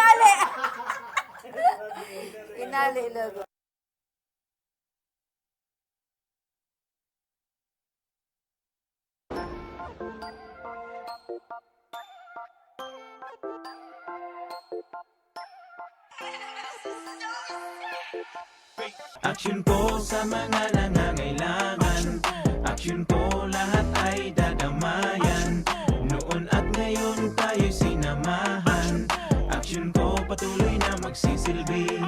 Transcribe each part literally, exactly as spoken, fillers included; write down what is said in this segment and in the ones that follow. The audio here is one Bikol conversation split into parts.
Inali! Inali, log. Aksyon ko sa mga nangangailangan. Aksyon ko, lahat ay dadamayan. Noon at ngayon tayo'y sinamahan. Aksyon ko, patuloy na magsisilbi.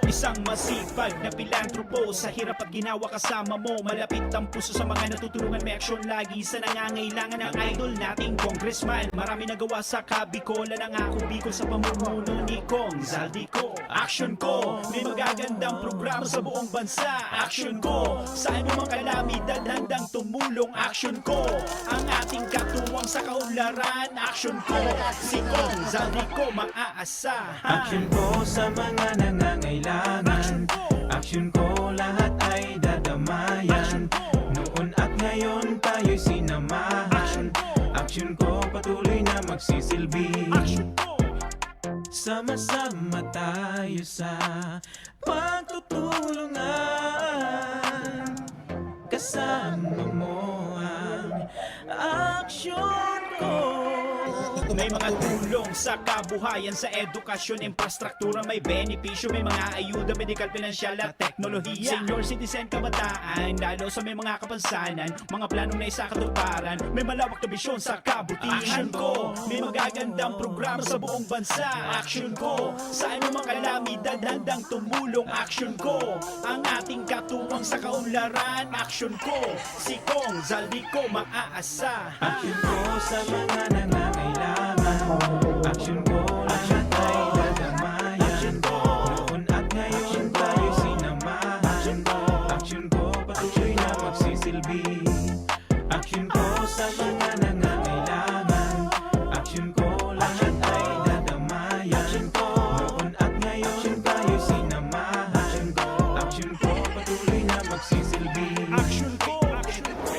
Isang masipag na pilantropo, sa hirap at ginawa kasama mo. Malapit ang puso sa mga natutulungan, may aksyon lagi sa nangangailangan. Ang idol nating congressman, marami nagawa sa Kabicol. Nangako Bicol sa pamumuno ni Cong Zaldy Co. Aksyon ko, may magagandang programa sa buong bansa. Aksyon ko, sa anumang kalamidad handang tumulong. Aksyon ko, ang ating katuwang sa kaunlaran. Aksyon ko, si Cong Zaldy Co maaasahan. Aksyon ko sa mga nangangailangan. Aksyon ko, lahat ay dadamayan. Noon at ngayon tayo'y sinamahan. Aksyon ko, patuloy na magsisilbi. Sama-sama tayo sa pagtutulungan. Kasama mo ang aksyon ko. May mga tulong sa kabuhayan, sa edukasyon, infrastruktura, may benepisyo, may mga ayuda, medikal, pinansyal at teknolohiya. Senior citizen, kabataan, lalo sa may mga kapansanan, mga planong naisakatuparan, may malawak na bisyon sa kabutihan. Aksyon ko, may magagandang programa sa buong bansa. Aksyon ko, sa anumang kalamidad handang tumulong. Aksyon ko, ang ating katuwang sa kaunlaran. Aksyon ko, si Cong Zaldy Co maaasahan. Aksyon ko sa mga nangangailangan. Aksyon ko, lahat ay dadamayan. Noon at ngayon tayo sinamahan. Aksyon ko, patuloy na magsisilbi. Aksyon ko sa mga nangangailangan. Aksyon ko, lahat ay dadamayan. Noon at ngayon tayo sinamahan. Aksyon ko, patuloy na magsisilbi. Aksyon ko, aksyon ko.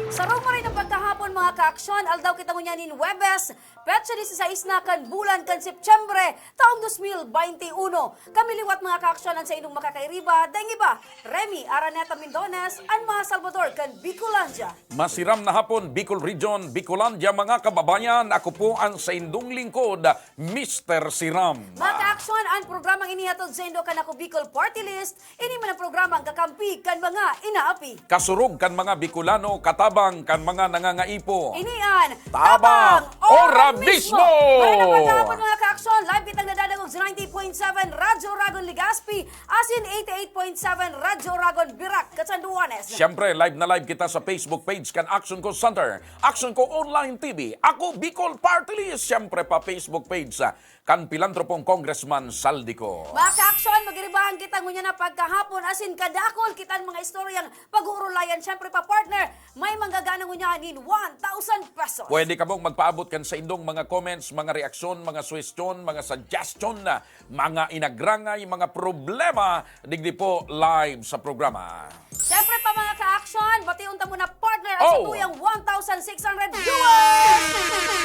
Sarong maray na pagkahapon, mga kaaksyon. Aldaw kita ngunyan nin Huwebes, petsa disisais na kan bulan kan Setyembre, taong dos mil baynte uno. Kami liwat, mga kaaksyon, an saindong makakairiba, daing iba, Remy Araneta Mindones, an mga Salvador kan Bicolandia. Masiram na hapon, Bicol Region, Bicolandia, mga kababayan. Ako po ang saindong lingkod, Mister Siram. Mga kaaksyon, an programang ini hatod saindo kan Ako Bicol Party List. Ini man an programang kakampi kan mga inaapi. Kasurog kan mga Bicolano, katabang kan mga nangangaipo. Ini an Tabang Ora Mismo! Maray na pagkahapon, mga kaaksyon, live kitang nadadangog sa ninety point seven Radyo Oragon Legazpi, asin eighty-eight point seven Radyo Oragon Virac, Catanduanes. Siyempre, live na live kita sa Facebook page kan Action Call Center, Action Call Online T V, Ako Bicol Party List, siyempre pa Facebook page, ah, kan Pilantropong Congressman Zaldy Co. Mga kaaksyon, magiribahan kita ngunyan na pagkahapon, asin kadakul kitang mga istoryang pag-uurulayan. Siyempre pa, partner, may manggagana ngunyan nin one thousand pesos. Pwede kamong magpaabot kan saindong mga comments, mga reaksyon, mga suhestyon, mga suggestion, na mga inagrangay, mga problema, digdi po live sa programa. Siyempre pa, mga kaaksyon, bation ta muna, partner, ang Oh! satuyang one thousand six hundred viewers!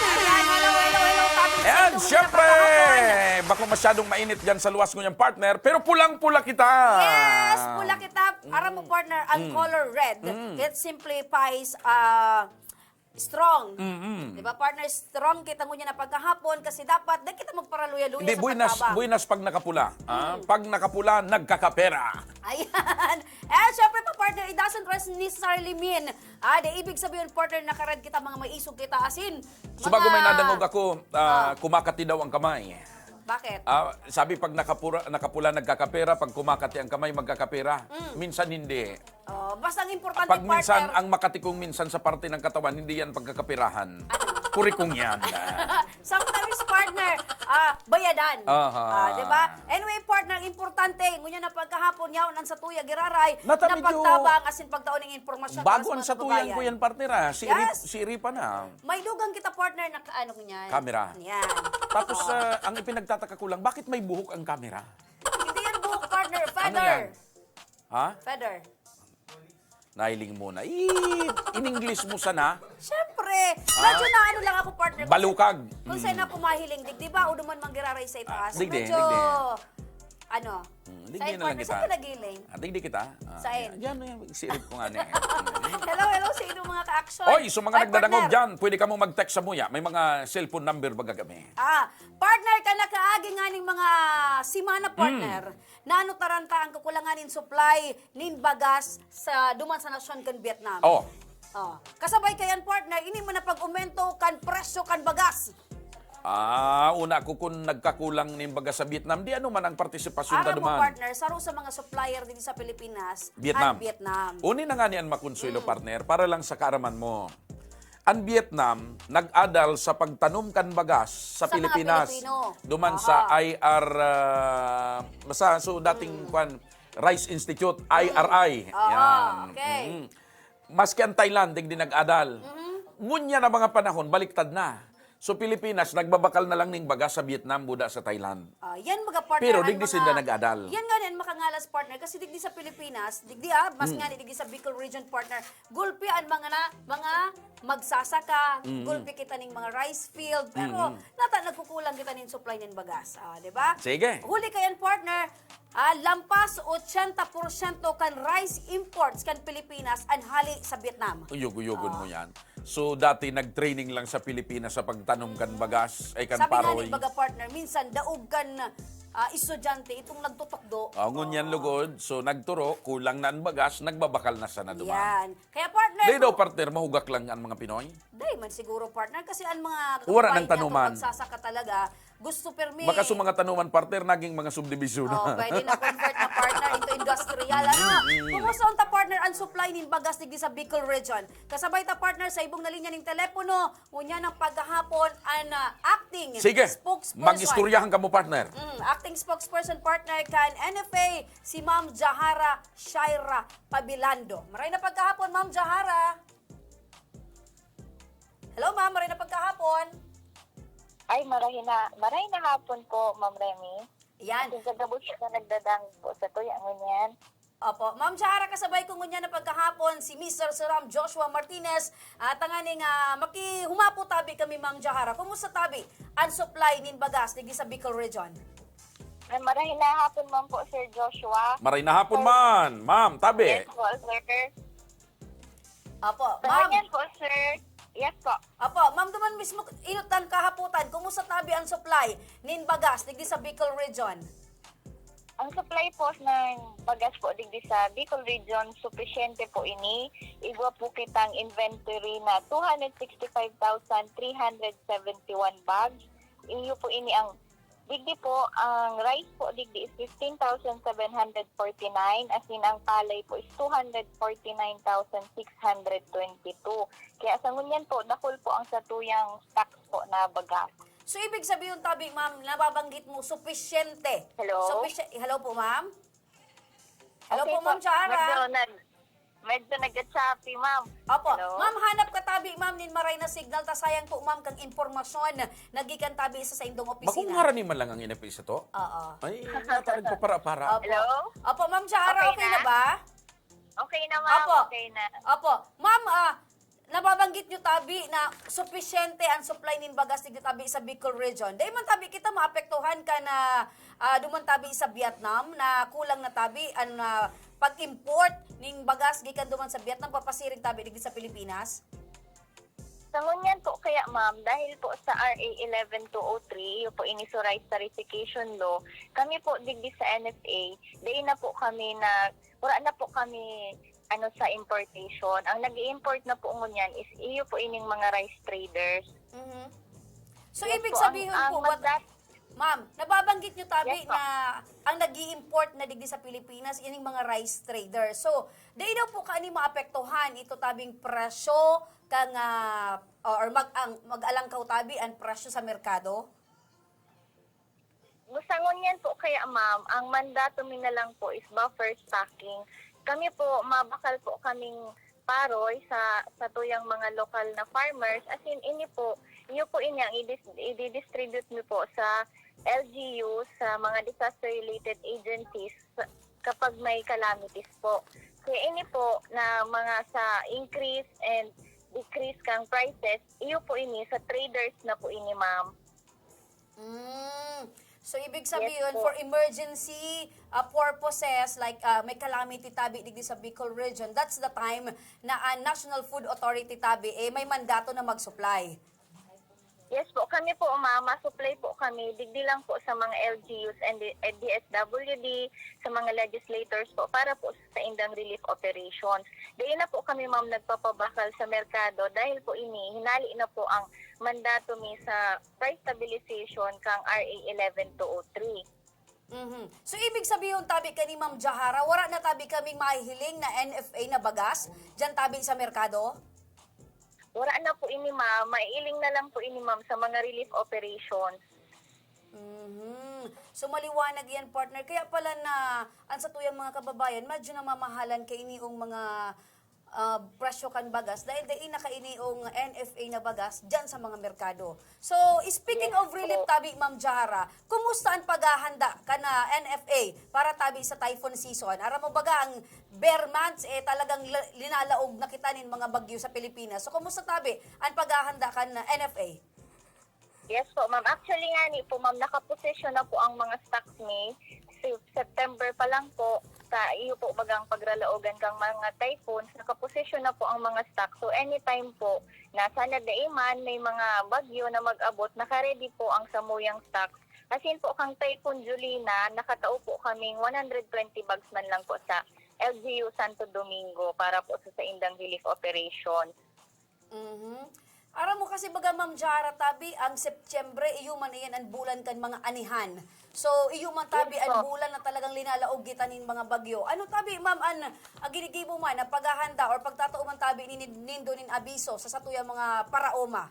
Ayan, hello, hello, hello, tabi sa And inyong siyempre, pinapakahapon. bako masyadong mainit dyan sa luwas ngunyan, partner, pero pulang-pula kita. Yes, pula kita. Aram mo, partner, ang Mm. color red, Mm. it simplifies, ah, strong. Mm-mm. Di ba, partner? Strong kita ngunyan na pagkahapon kasi dapat di kita magparaluya-luya Hindi, sa buenas, pagtabang. buenas pag nakapula. Ah, Mm. pag nakapula, nagkakapera. Ayan. And syempre pa, partner, it doesn't res-, necessarily mean, ah, di ibig sabihin, partner, naka-red kita, mga maisog kita, asin. Subago may Mga nadangog ako, ah, Ah. kumakati daw ang kamay. Bakit? Ah, sabi, pag nakapura-, nakapula, nagkakapera, pag kumakati ang kamay, magkakapera. Mm. Minsan hindi. Oh, basta ang importante, Pag minsan, partner. ang makati kong minsan sa parte ng katawan, hindi yan pagkakaperahan. Ano? Kurikong yan. Sometimes, partner, ah, bayadan. Aha. Ah, di ba? Anyway, partner, importante, ngunyan na pagkahapon, yaon ang satuya giraray, Nata, medyo napagtabang, asin pagtao ng impormasyon Bago para ang sa mga satuyan kababayan. ko yan, partner, ha? Si Irip, Yes. si Iripa na. May dugang kita, partner, na ka- ano ngunyan. Camera. Yan. Tapos, ah, ang ipinagtataka ko lang, bakit may buhok ang camera? Hindi yan buhok, partner. Ano Feather. Yan? Ha? Feather. Nahiling mo na. Eh, in English mo sana. Siyempre. Medyo na ano lang ako, partner. Balukag. Kung saan ako mahiling, di, di ba? O duman manggiraray sa itaas. Ah, digdi, Medyo, digdi. ano? Hmm, Saan, digdi na lang partner? kita. Saan ka nagiling? Ah, digdi kita. Ah, Saan? Yan, yan, si Irip ko nga na eh. Hello, hello sa inyong mga ka-action. Oy, so mga Ay, nagdadangog partner. Dyan, pwede ka mong mag-text sa muya. May mga cellphone number baga kami. Ah, partner, ka nakaagi nga ning mga semana, partner, na ano taranta ang kakulangan nin supply nin bagas sa duman sa nasyon kan Vietnam. Oh. Oh. Kasabay kayan, partner, ini man ang pag-umento kan presyo kan bagas. Ah, una ako kung nagkakulang nin bagas sa Vietnam, di ano man ang partisipasyon ta Aram mo, duman. Partner, saro sa mga supplier din sa Pilipinas, Vietnam. ang Vietnam. Uni na nga ni an makonsuelo, partner, para lang sa kaaraman mo. Ang Vietnam nag-adal sa pagtanom kan bagas sa, Sa mga Pilipinas. Pilipino. Duman Aha. sa I R, ah, sa so dating kwan, Rice Institute, I R I. Aha, Yan. okay. Mm. Maski ang Thailand, digdi nag-adal. Ngunyan na mga panahon, baliktad na. So Pilipinas, nagbabakal na lang ning bagas sa Vietnam, buda sa Thailand. Ah, yan mga partner. Pero ang digdi mga- sinda nag-adal. Yan nga yan, makangalas partner. Kasi digdi sa Pilipinas, digdi ah, mas nga ni digdi sa Bicol region partner, gulpi ang mga na, mga magsasaka, gulpi kita ning mga rice field, pero nata nagkukulang kita ning supply nin bagas, ah, di ba? Sige. Huli kayan partner, ah, lampas ochenta porsyento kan rice imports kan Pilipinas an hali sa Vietnam. Uyog-uyogon mo yan. So, dati nag-training lang sa Pilipinas sa pagtanom kan bagas, ay kan Sabi nga paroy. Ni baga partner, minsan daog kan ah, estudyante itong nagtutukdo. Oh, ngunyan lugod, so nagturo, kulang na ang bagas, nagbabakal na sana duman. Yan. Kaya partner, Di daw kung- partner, mahugak lang ang mga Pinoy? Di man siguro partner, kasi ang mga Wala kababayan nang tanuman. natin magsasaka talaga, gusto permi. Baka sa mga tanuman, partner, naging mga subdivision. Oh, pwede na convert na partner into industrial. Ano? Kumusta unta partner ang supply nin bagas digdi sa Bicol region? Kasabay ta partner sa ibong na linya ning telepono, ngunyan ang paghahapon an ah, acting Sige, spokesperson. Mag-istoryahan ka mo, partner. Mm, acting spokesperson partner kan N F A, si Ma'am Jahara Shaira Pabilando. Maray na pagkahapon, Ma'am Jahara. Hello, Ma'am. Maray na pagkahapon. Ay, maray na, maray na hapon po, Ma'am Remy. Yan. Kung gagabos na nagdadang po sa tuya ngunyan. Opo. Ma'am Jahara, kasabay ko ngunyan na pagkahapon si Mister Suram Joshua Martinez. At tanganing ah, makihumapo tabi kami, Ma'am Jahara. Kumusta tabi ang supply nin bagas digdi sa Bicol region? Ay, maray na hapon man po, Sir Joshua. Maray na hapon man, ma'am, tabi. Yes po, sir. Opo, Sa ma'am. Ganyan po, sir. Yes po. Opo, ma'am, duman mismo inot ang kahaputan. Kumusta tabi ang supply nin bagas digdi sa Bicol region? Ang supply po ng bagas po digdi sa Bicol Region, supisyente po ini. Igwa po kitang inventory na two hundred sixty-five thousand three hundred seventy-one bags. Iyo po ini ang, digdi po, ang rice po digdi is fifteen thousand seven hundred forty-nine, as in ang palay po is two hundred forty-nine thousand six hundred twenty-two. Kaya sa ngunyan po, dakul po ang satuyang stocks po na bagas. So, ibig sabihin, tabi, ma'am, nababanggit mo, supisyente. Hello? Supisy- Hello po, ma'am? Hello Okay po, Ma'am Jahara. Medyo nag medyo nag-choppy, ma'am. Opo. Hello? Ma'am, hanap ka tabi, ma'am, nin maray na signal. Ta sayang po, ma'am, kang impormasyon na gikan tabi sa saindong Bakong opisina. Harani man lang ang N F A sa to? Oo. Ay, nata nagpapara-para. Opo. Hello? Opo, Ma'am Jahara, okay, Okay na na? Ba? Okay na, ma'am. Opo. Okay na. Opo. Ma'am, ah, nababanggit nyo tabi na supisyente ang supply nin bagas digdi tabi sa Bicol Region. Dahil man tabi kita maapektuhan kan ah, duman tabi sa Vietnam na kulang na tabi ang ah, pag-import ning bagas gikan duman sa Vietnam papasiring tabi digdi sa Pilipinas. Sa ngunyan po kaya, ma'am, dahil po sa R A eleven two oh three, yung po ini so rice tarification law, kami po digdi sa N F A, dahil na po kami na, wala na po kami ano sa importation. Ang nag-i-import na po ngunyan is iyo po ining mga rice traders. Mhm. So, Yes ibig po, sabihin ang, po, ang what, magdat- Ma'am, nababanggit nyo tabi Yes po. na ang nag-i-import na digdi sa Pilipinas, ining mga rice trader. So, dai daw po kani maapektuhan ito tabing presyo kang ah, or mag ang mag-alangkaw tabi ang presyo sa merkado? Gusto ngunyan po kaya, ma'am, ang mandato mi na lang po is buffer stocking. Kami po, mabakal po kaming paroy sa sa tuyang mga lokal na farmers. As in, ini po, iyo po ini ang idis- i-distribute mi po sa L G U, sa mga disaster-related agencies kapag may calamities po. Kaya ini po na mga sa increase and decrease kang prices, iyo po ini sa traders na po ini, ma'am. Mm. So, ibig sabihin, po. for emergency uh, purposes, like uh, may calamity tabi digdi sa Bicol region, that's the time na ang National Food Authority tabi eh may mandato na mag-supply. Yes po, kami po, ma'am, ma-supply po kami, digdi lang po sa mga L G Us and the- and D S W D, sa mga legislators po, para po sa indang relief operations. Dahil na po kami, ma'am, nagpapabakal sa merkado dahil po ini, hinali na po ang mandato mi sa price stabilization kang R A eleven two oh three. Mhm. So, ibig sabihin tabi kani Ma'am Jahara, wala na tabi kaming mahihiling na N F A na bagas diyan tabi sa merkado? Wala na po ini, ma'am. Maiiling na lang po ini, ma'am, sa mga relief operations. Mhm. So, maliwanag yan, partner. Kaya pala na ang sa tuyang mga kababayan, medyo namamahalan kainiong mga ah, presyo kan bagas dahil dai na kainiong N F A na bagas diyan sa mga merkado. So, speaking Yes of relief po. tabi, Ma'am Jahara, kumusta ang paghahanda kan ah, N F A para tabi sa typhoon season? Aram mo baga ang bare months eh talagang la- linalaog na kita nin mga bagyo sa Pilipinas. So, kumusta tabi ang paghahanda kan ah, N F A? Yes po, ma'am. Actually nga ni po, ma'am, nakaposisyon na po ang mga stocks ni Sep- September pa lang po. Sa iyo po bagang pagralaogan kang mga typhoons, nakaposisyon na po ang mga stocks. So anytime po na sana daiman may mga bagyo na mag-abot, nakaready po ang samuyang stocks. As in po, kang Typhoon Julina, nakatao po kaming one hundred twenty bags man lang po sa L G U Santo Domingo para po sa saindang relief operation. Mhm. Aram mo kasi baga, Ma'am Jahara, tabi, ang Setyembre, iyo man iyan ang bulan kan mga anihan. So, iyo man tabi Yes ang po. Bulan na talagang linalaog kita nin mga bagyo. Ano tabi, Ma'am, an ang ginigibo man, ang paghahanda or pagtatao man tabi ni nindo nin abiso sa satuyang mga paraoma?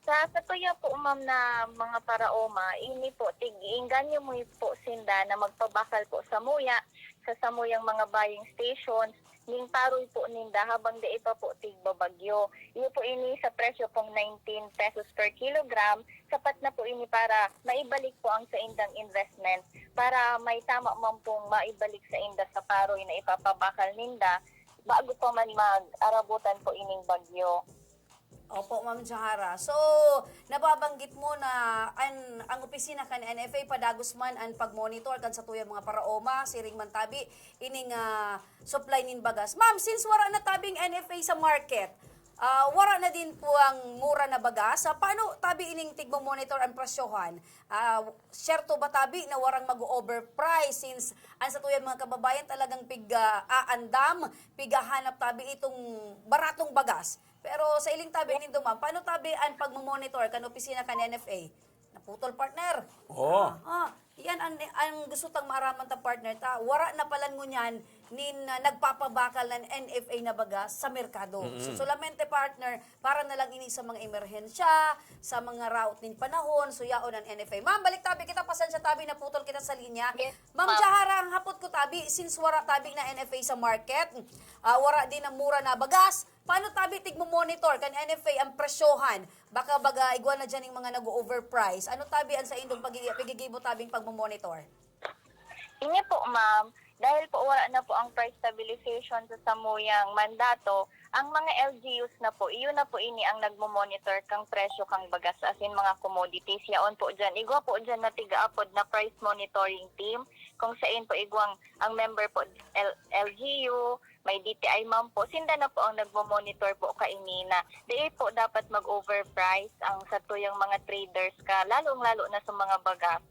Sa satuya po, ma'am, na mga paraoma, ini po, tig-iinganyo mo po sinda na magpabakal po samuya sa samuyang mga buying stations, ning paroy po ninda habang dai pa po tigbabagyo. Iyo po ini sa presyo pong nineteen pesos per kilogram. Sapat na po ini para maibalik po ang saindang investment, para may tama man pong maibalik sa inda sa paroy na ipapabakal ninda bago pa man mag-arabutan po ining bagyo. Opo, Ma'am Jahara. So, nababanggit mo na an, ang opisina kan N F A padagos man an pag-monitor kan satuyang mga paraoma, siring man tabi, ining ah, supply nin bagas. Ma'am, since wara na tabing N F A sa market, ah, wara na din po ang mura na bagas. Ah, paano tabi ining tigmo-monitor ang presyohan? Ah, syerto ba tabi na warang mag-overprice since ang satuyang mga kababayan talagang pig-aandam, pighahanap tabi itong baratong bagas? Pero sa iling tabi nindo, ma'am, paano tabi ang pagmo-monitor kan opisina kan N F A? Naputol, partner. Oo. Ah, yan ang, ang gusto tang maaraman ta, partner, ta. Wara na palan ngunyan nin ah, nagpapabakal ng N F A na bagas sa merkado. So, solamente, partner, para na lang ini sa mga emerhensya, sa mga raot nin panahon, so yaon ang N F A. Ma'am, balik tabi kita, pasensya tabi, naputol kita sa linya. Yes, Ma'am ma'am. Jahara, ang hapot ko tabi, since wara tabi na N F A sa market, ah, wara din ang mura na bagas, paano tabi tigmo-monitor kan N F A ang presyohan? Baka baga igwa na dyan yung mga nag-overprice. Ano tabi ang sa indong pag- pagigibo tabing pagmo-monitor? Ini po, ma'am, dahil po wala na po ang price stabilization sa samuyang mandato, ang mga L G Us na po, iyo na po ini ang nagmo-monitor kang presyo kang bagas, as in mga commodities. Yaon po dyan. Igwa po dyan na tigaapod na price monitoring team, kung sain po igwang ang member po L- L G U, may D T I man po. Sinda na po ang nagmo-monitor po kaini na. Dili po dapat mag-overprice ang satuyang mga traders ka, lalong-lalo na sa mga bagas.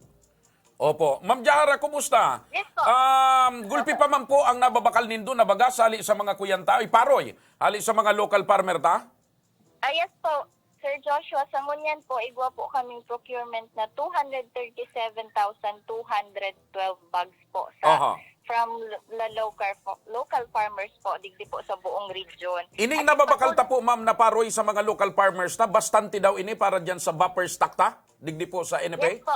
Opo. Ma'am Jahara, kumusta? Yes po. Um, gulpi pa man po ang nababakal nindo na bagas hali sa mga kuyanta, ay paroy, hali sa mga local farmer ta? Ah, yes po. Sir Joshua, sa ngunyan po, igwa po kaming procurement na two hundred thirty-seven thousand two hundred twelve bags po sa, Aha. from l- la local, fo- local farmers po, digdi po sa buong region. Ining At nababakal ipatun- ta po, ma'am, na paroy sa mga local farmers ta, bastante daw ini para dyan sa buffer stock ta, digdi po sa N F A? Yes po.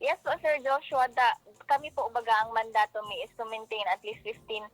Yes po, Sir Joshua. Da, kami po, baga, ang mandato mi is to maintain at least fifteen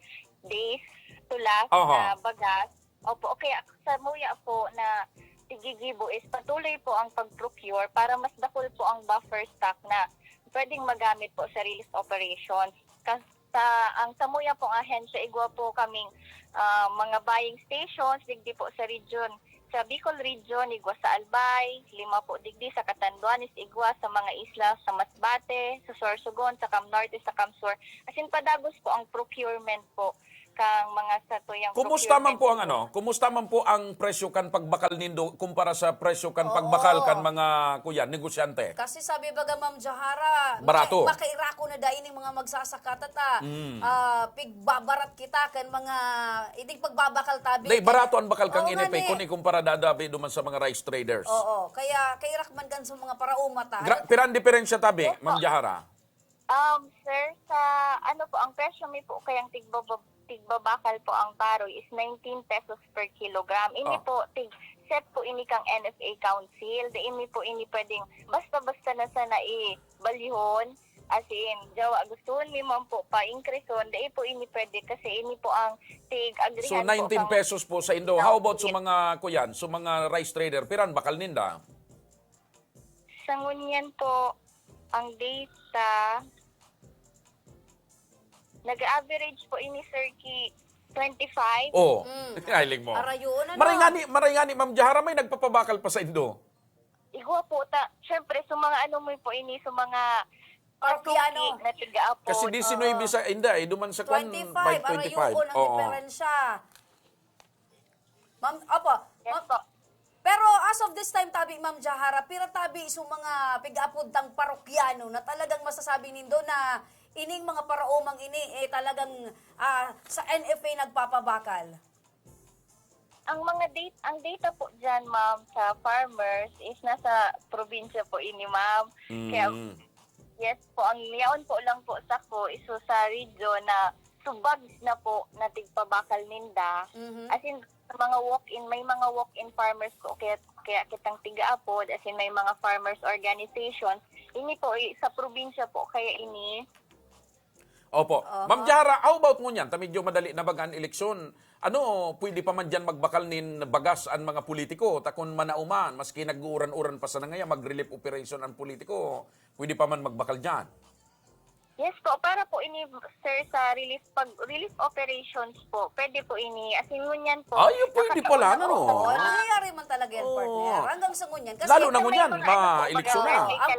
days to last Aha. na bagas. Opo, okay. Sa muya po na tigigibo is patuloy po ang pag-procure para mas dakul po ang buffer stock na pwedeng magamit po sa relief operations. Kas, sa, ang samuya pong ahensya, igwa po kaming ah, mga buying stations, digdi po sa region. Sa Bicol Region, igwa sa Albay, lima po digdi sa Catanduanes, igwa sa mga isla sa Masbate, sa Sorsogon, sa Cam Norte, sa Cam Sur. As in, padagos po ang procurement po kang mga satuyang Kumusta man procurement po ang po. ano? Kumusta man po ang presyo kan pagbakal nindo kumpara sa presyo kan pagbakal Oo. kan mga, kuya, negosyante? Kasi sabi baga, Ma'am Jahara, Barato. maka- makairako na dai ning mga magsasaka ta ta. Mm. Ah, pigbabarat kita kan mga, iting pagbabakal tabi. Dai, barato an bakal kang Oo, N F A ngani. kun ikumpara dadabi duman sa mga rice traders. Oo, kaya kairak man kan sa mga paraoma ta. Gra- pirang diferensya tabi, Opo. Ma'am Jahara? Um, sir, sa ano po, ang presyo mi po kayang tigbaba- tigbabakal po ang paroy is nineteen pesos per kilogram. Ini Oh. po, tig set po ini kang N F A Council. Dai mi po ini pwedeng basta-basta na sana ibalyuhon. As in, jawa gustohon mi man po pa-increaseon, dai po ini pwede kasi ini po ang tig-agrihan So, po nineteen kang pesos po sa indo. How about sa Council. mga, kuyan, sa mga rice trader? Piran bakal ninda? Sa ngunyan po, ang data, nag-average po ini, Sir, ki twenty-five. Oh, Mm. hiling mo. Arayoon, ano? Maray nga ni, maray nga ni, Ma'am Jahara, may nagpapabakal pa sa indo. Igwa po ta, syempre, sa mga ano mo po ini, sa mga Parokyano. kasuki na tiga-apod. Kasi diecinuebe Oo. sa inda, eh, duman sa kwan, Twenty-five, five twenty-five. arayoon ang Oo. diferensya. Ma'am, opo. Yes Ma'am, po. pero as of this time, tabi, Ma'am Jahara, pira tabi sa mga pig-apod tang parokyano na talagang masasabi nindo na ining mga paraomang ini, eh, talagang, ah, sa N F A nagpapabakal? Ang mga dat-, ang data po diyan, ma'am, sa farmers is nasa probinsya po ini, ma'am. Kaya, Mm. yes po, ang yaon po lang po sako is sa region na subag na po na tigpabakal ninda. Mhm. As in, sa mga walk-in, may mga walk-in farmers po, kaya, kaya kitang tiga-apod, as in, may mga farmers organizations. Ini po, i-, sa probinsya po, kaya ini, Opo. Aha. Ma'am Jahara, how about ngunyan? Ta medyo madali na baga an eleksyon. Ano, pwede pa man diyan magbakal nin bagas an mga politiko? Ta kun manauman, maski nag-uuran-uran pa sana ngaya, mag-relief operation an politiko, pwede pa man magbakal diyan? Yes po, para po ini, sir, sa relief, pag relief operations po, pwede po ini. As in, ngunyan po, Ay, pwede nakataon pala, na po no? Oo, sa nangyayari man talaga yan, Oo. partner. Hanggang sa ngunyan. Kasi Lalo na Kasi may ngunyan, mga ano po, ma-eleksyon baga, na. may Ang purpose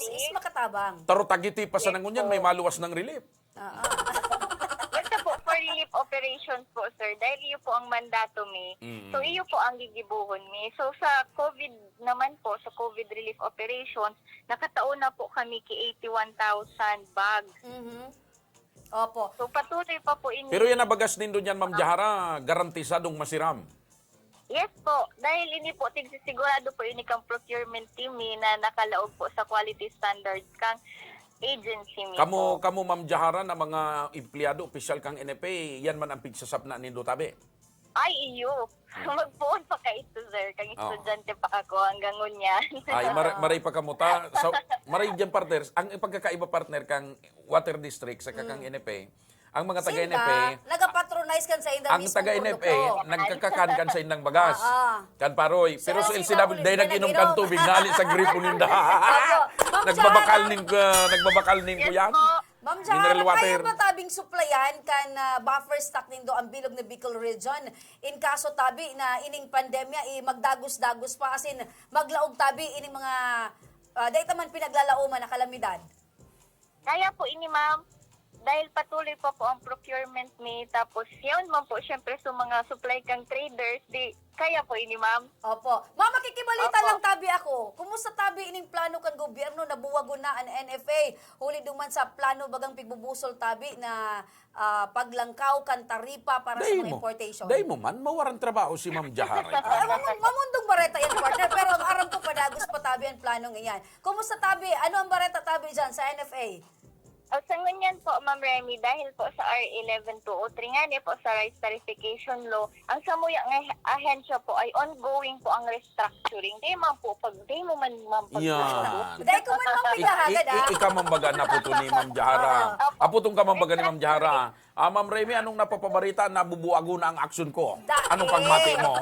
calamity. is makatabang. Taro tagiti pa sa Yes nangunyan, may po. maluwas ng relief. Oo. Basta po, for relief operations po, sir, dahil iyo po ang mandato mi. Mm. So, iyo po ang gigibuhon mi. So, sa COVID naman po, sa COVID relief operations, nakataon na po kami ki eighty-one thousand bags. Mhm. Opo. So, patuloy pa po ini. Pero yan nabagas nindo niyan, Ma'am Jahara, garantisadong masiram. Yes po. Dahil ini po, tigsisigurado po ini kang procurement team mi na nakalaog po sa quality standards kang agency mi Kamo, po. kamo, Ma'am Jahara, na mga empleyado, opisyal kang N F A, yan man ang pigsasapna nindo tabi? Ay, iyo. Magpoon pa ka ito, sir. Kang Oo. estudyante pa ako hanggang ngunyan. Ay, mara-, maray pa kamo ta. So, maray dyan, partners. Ang ipagkakaiba, partner, kang Water District sa kakang Mm. N F A, ang mga taga Sinda, N F A, nagapatronize kan sa ang indang mismong taga N F A, produkto. nagkakakan kan sa indang bagas. Ah, ah. Kan paroy. Pero Sila sa si L C W, Paolo, dahil hindi nag-inom kan nag-inom. tubig, nali sa gripo ninda. Opo. Ma'am Nagbabakal Jahara. ning, ah, nagbabakal ning Yes kuyan. po. Ma'am Jahara, Mineral water. kaya ba tabing suplayan kan, ah, buffer stock nindo ang bilog na Bicol Region? In kaso tabi na ining pandemya, eh, magdagos-dagos pa, as in, maglaog tabi ining mga, ah, dai ta man pinaglalaoman na kalamidad? Kaya po ini, ma'am. Dahil patuloy pa po ang procurement mi, tapos yaon man po, syempre, sa mga supply kang traders, di kaya po ini, ma'am. Opo. Ma'am, makikibalita Opo. lang tabi ako. Kumusta tabi ining plano kan gobyerno na buwagon na an N F A? Huli duman sa plano bagang pigbubusol tabi na, ah, paglangkaw kan taripa para sa Dai mga mo. importation. Dai mo man, mawaran trabaho si Ma'am Jahara. Ay, mamon-, mamundong bareta yan, partner. Pero ang Lagos pa tabi ang planong iyan. Kumusta tabi? Ano ang bareta tabi dyan sa N F A? O, sa ngunyan po, Ma'am Remy, dahil po sa R eleven two oh three nga ni po sa rice tarification law, ang samuya nga ahensya po ay ongoing po ang restructuring. Di man po, pag, di mo man, man pag- Yan. Dahil ko man mang Ik- pigahagad, ik- ah. ik- Ikaw man baga naputo ni Ma'am Jahara. Aputong ka man baga ni Ma'am Jahara. Ah, Ma'am Remy, anong napapabarita? Nabubuago na ang aksyon ko. Da- Anong pagmati mo?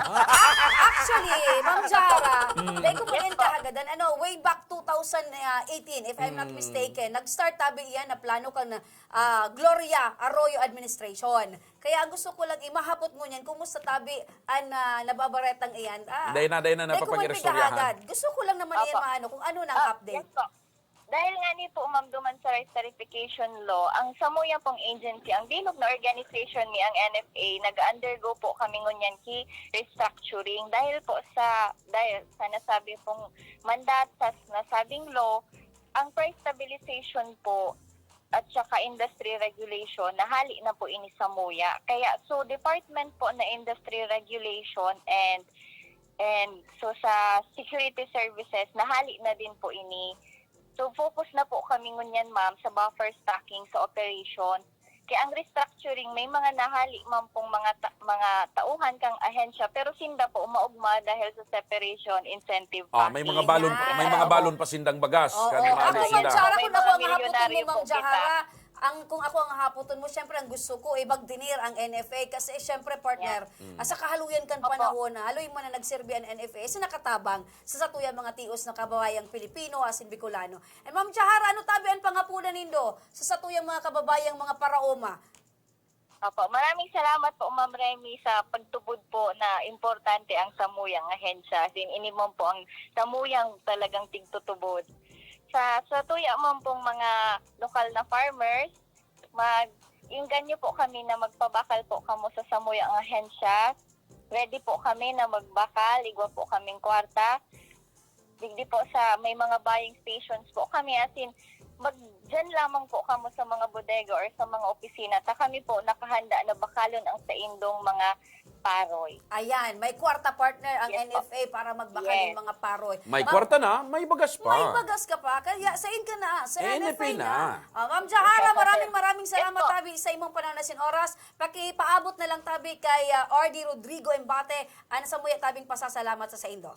Actually, Ma'am Jahara, dahil ko man kahagadan, ano, way back two thousand eighteen, if I'm not mistaken, nag-start tabi iyan na plano kan ah, Gloria Arroyo administration. Kaya ang gusto ko lang imahapot ngunyan, kumusta tabi an ah, nababaretang iyan? Ah, Dahil na, dahil na, dahil ko man napapag-iristoryahan. pigahagad. Gusto ko lang naman iyan Opo. maano kung ano na ang Ah, update. Yes po. Dahil nga ni po, ma'am, duman sa rice tarification law, ang samuya pong agency, ang bilog na organization ni ang N F A, nag-undergo po kami ngunyan ki restructuring dahil po sa, dahil sa nasabi pong mandat sa nasabing law, ang price stabilization po at saka industry regulation, nahali na po ini samuya. Kaya, so, department po na industry regulation and, and so, sa security services, nahali na din po ini. So, focus na po kami ngunyan, ma'am, sa buffer stocking sa operation. Kaya ang restructuring, may mga nahali man pong mga ta- mga tauhan kang ahensya, pero sinda po maugma dahil sa separation incentive Ah, may mga package. balon, Yan. may mga balon pa sindang bagas. Oo, Kani ako maali man, sila. Jara, May kung mga ako ang hahaputin milyonaryo mo, Ma'am po kita. Jahara, ang, kung ako ang hahaputin mo, syempre ang gusto ko, ibagdinir ang N F A kasi syempre, partner, ah, sa kahaluyan kan Opo. panahon na haloy man na nagserbi ang N F A, sa nakatabang sa satuyang mga tios na kababayang Pilipino, asin Bicolano. And Ma'am Jahara, ano tabi ang pangapunan nindo sa satuyang mga kababayang mga paraoma? Opo, maraming salamat po, Ma'am Remy, sa pagtubod po na importante ang samuyang ahensya. As in, ini man po ang samuyang talagang tigtutubod. Sa, sa tuya man pong mga lokal na farmers, mag inggan niyo po kami na magpabakal po kamo sa samuyang ahensya. Ready po kami na magbakal, igwa po kaming kwarta. Digdi po sa may mga buying stations po kami, as in, mag, dyan lamang po kamo sa mga bodega or sa mga opisina. Ta kami po nakahanda na bakalon ang saindong mga paroy. Ayan, may kwarta, partner, ang Yes, po. N F A para magbakal ng Yes. mga paroy. May Ma'am, kwarta na, may bagas pa. May bagas ka pa, kaya sa inyo na, sa Eh, N F A N F A na. na. Ah, Ma'am Jahara, Yes, po. maraming maraming salamat Yes, po. tabi sa imong panahon na sin oras. Pakipaabot na lang tabi kay ah, R D Rodrigo Embate, ang samuya tabing pasasalamat sa saindo.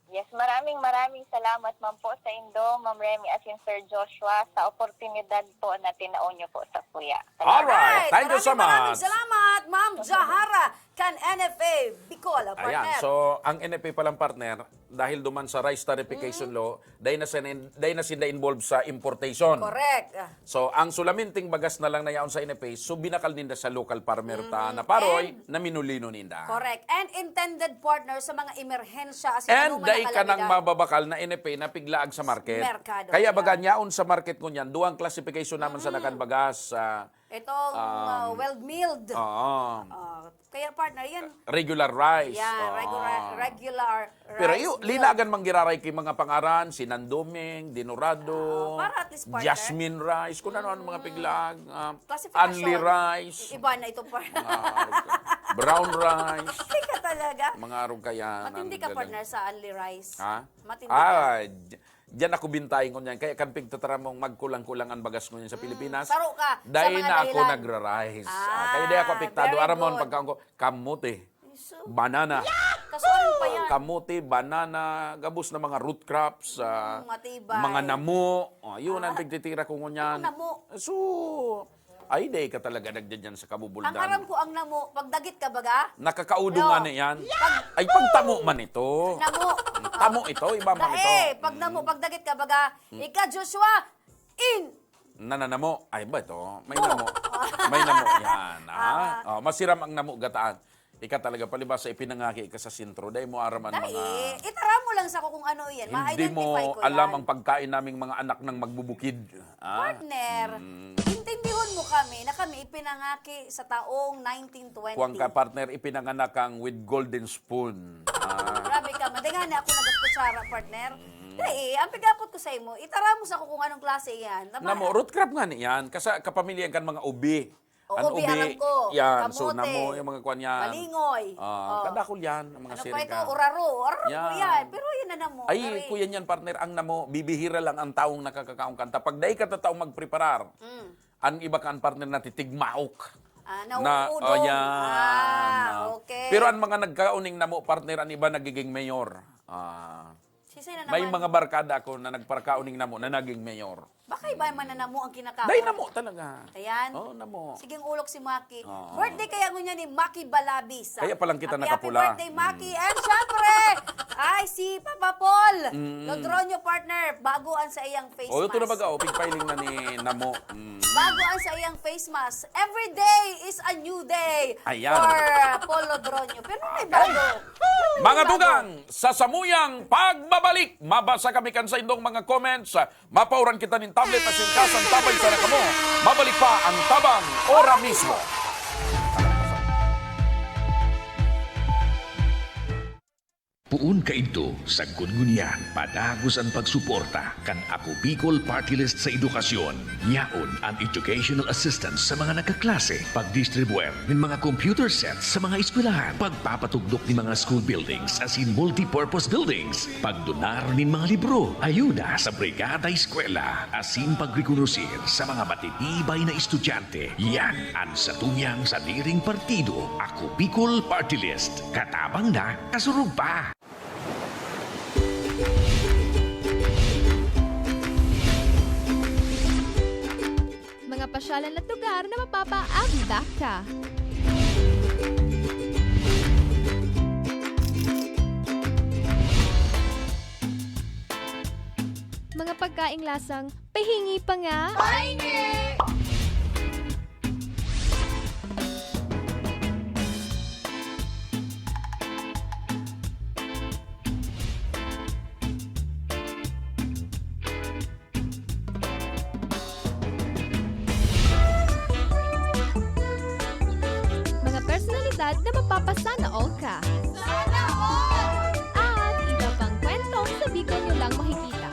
Yes, maraming maraming salamat man po sa indo, Ma'am Remy, asin Sir Joshua, sa oportunidad po na tinao niyo po sa kuya. Alright. Thank you so Maraming, maraming much. Salamat, Ma'am Jahara, kan N F A Bicol, partner. Ayan, so ang N F A palang partner, dahil duman sa rice tarification law, dahil na, sin- dahil na sinda involved sa importation. Correct. Ah, So, ang sulaminting bagas na lang na yaon sa N F A, so binakal ninda sa local farmer ta na paroy na minulino ninda. Correct. And intended, partner, sa mga emerhensya, as in, And anong dai ka nang manakalamidad. mababakal na N F A na piglaag sa market. Merkado, Kaya yeah. baga nyaon sa market ngunyan, duwang classification naman sa nakan bagas. Ah, Itong ah, Um, well milled. Oo. Ah, kaya, partner, yan. Regular rice. Yeah, Oo. regular, regular rice Pero iyo, milled. linagan manggiraray kay mga pangaran, sinandoming, dinorado, Oo, para at least, partner. jasmine rice, kung ano-ano mga piglaag, ah, Classification. Anli rice, Iba na ito, partner. ah, brown rice, Hindi ka talaga. mga arog kaya. Matindi ka, partner, sa Anli rice. Ha? Matindi ka. Ah, d- diyan ako bintayin ko niyan. Kaya kan pigtataramong magkulang-kulang ang bagas ko niyan sa Pilipinas. Saro ka. Dahil Sa mga na ako dahilan. nag-rice. Ah, Ah, kaya di ako apektado. very Aramon, good. pagkaon ko, kamote, Iso. Banana. Kasuarin pa yan. Kamote, banana, gabos na mga root crops, ah, Mm, matibay. Mga namo. Oh, yun ang pagtitira ko ngunyan. Ang namo. So, ay, di ka talaga nagdyan sa kabubuldan. Ang aram ko ang namo, pagdagit ka baga? Nakakaudo No. nga na yan. Ay, pagtamo man ito. Namo. Tamo ito, iba man ito. Dae, pag namo, pagdagit ka baga? Ika Joshua, in! Nananamo. Ay ba ito? May namo. May namo yan. Ah? Oh, masiram ang namo gataan. Ika talaga, palibasa, ipinangaki ka sa sentro. Dahil mo araman Dae, mga itara mo lang sa ko kung ano yan. Hindi Ma-identify mo ko alam yan. ang pagkain naming mga anak ng magbubukid. Ah? Partner, intindihon mo kami na kami ipinangaki sa taong nineteen twenty. Kuwang ka, partner, ipinanganak kang with golden spoon. Ah. Grabe ka, madingan na ako nagkutsara, partner. Dae, ang pigapot ko sa imo, itara mo sa ko kung anong klase yan. Tama? Namo, root crop nga ni yan. Kasi kapamilya kan mga ubi. O, Ang ubi, alam ko. Yan, so Kamote. Namo, yung mga kwan yan. Malingoy. Ah, Oh. kadakol yan, ang mga Ano siring pa ito? ka. Uraro. Uraro ko Yan. yan. Pero na namo, Ay, ngari. Kuya niyan, partner, ang namo, bibihira lang ang taong nakakakaon kanta. Pag dai ka tataong magpreparar, Mm. ang iba kan, partner, natitigmaok. Ah, Na, nauudong. oh, yan. Ah, Ah. okay. Pero ang mga nagkauning namo, partner, ang iba nagiging mayor. Ah, Sisay na may naman? mga barkada ako na nagparkauning namo na naging mayor. Baka iba man na namo ang kinakaon. Dai namo talaga. Ayan. Oh, namo. Siging ulok si Maki. Oo. Birthday kaya ngunyan ni Maki Balabis. Kaya palang kita Happy, happy nakapula. birthday, Maki. Mm. And syempre, ay, si Papa Paul Mm. Lodronyo, partner, bago ang sa iyang face Oh, ito na mask. baga, oh, pigpailing na ni namo. Mm. Bago ang sa iyang face mask. Every day is a new day Ayan. for Paul Lodronyo. Pero may Okay. bago. Mga May bago. tugang, sa samuyang pagbabalik, mabasa kami kan sa indong mga comments. Mapauran kita nin tablet asin kasantabay sana kamo. Mabalik pa ang Tabang ora mismo. Poon kaidto, sagkod ngunyan, padagos an pagsuporta kan Ako Bicol Party List sa edukasyon. Yaon an educational assistance sa mga nagkaklase, pagdistribuer nin mga computer sets sa mga eskwelahan, pagpapatugdok nin mga school buildings asin multipurpose buildings, pagdonar nin mga libro, ayuda sa Brigada Eskwela, asin pagrekonosir sa mga matitibay na estudyante. Yan an satuyang sadiring partido, Ako Bicol Party List. Katabang na, kasurog pa! Mga pasyalan at lugar na mapapaagda ka. Mga pagkaing lasang pahingi pa nga. Pahingi! Mga personalidad na mapapasana all ka. Sana all! At iba pang kwentong sa Bicol nyo lang makikita.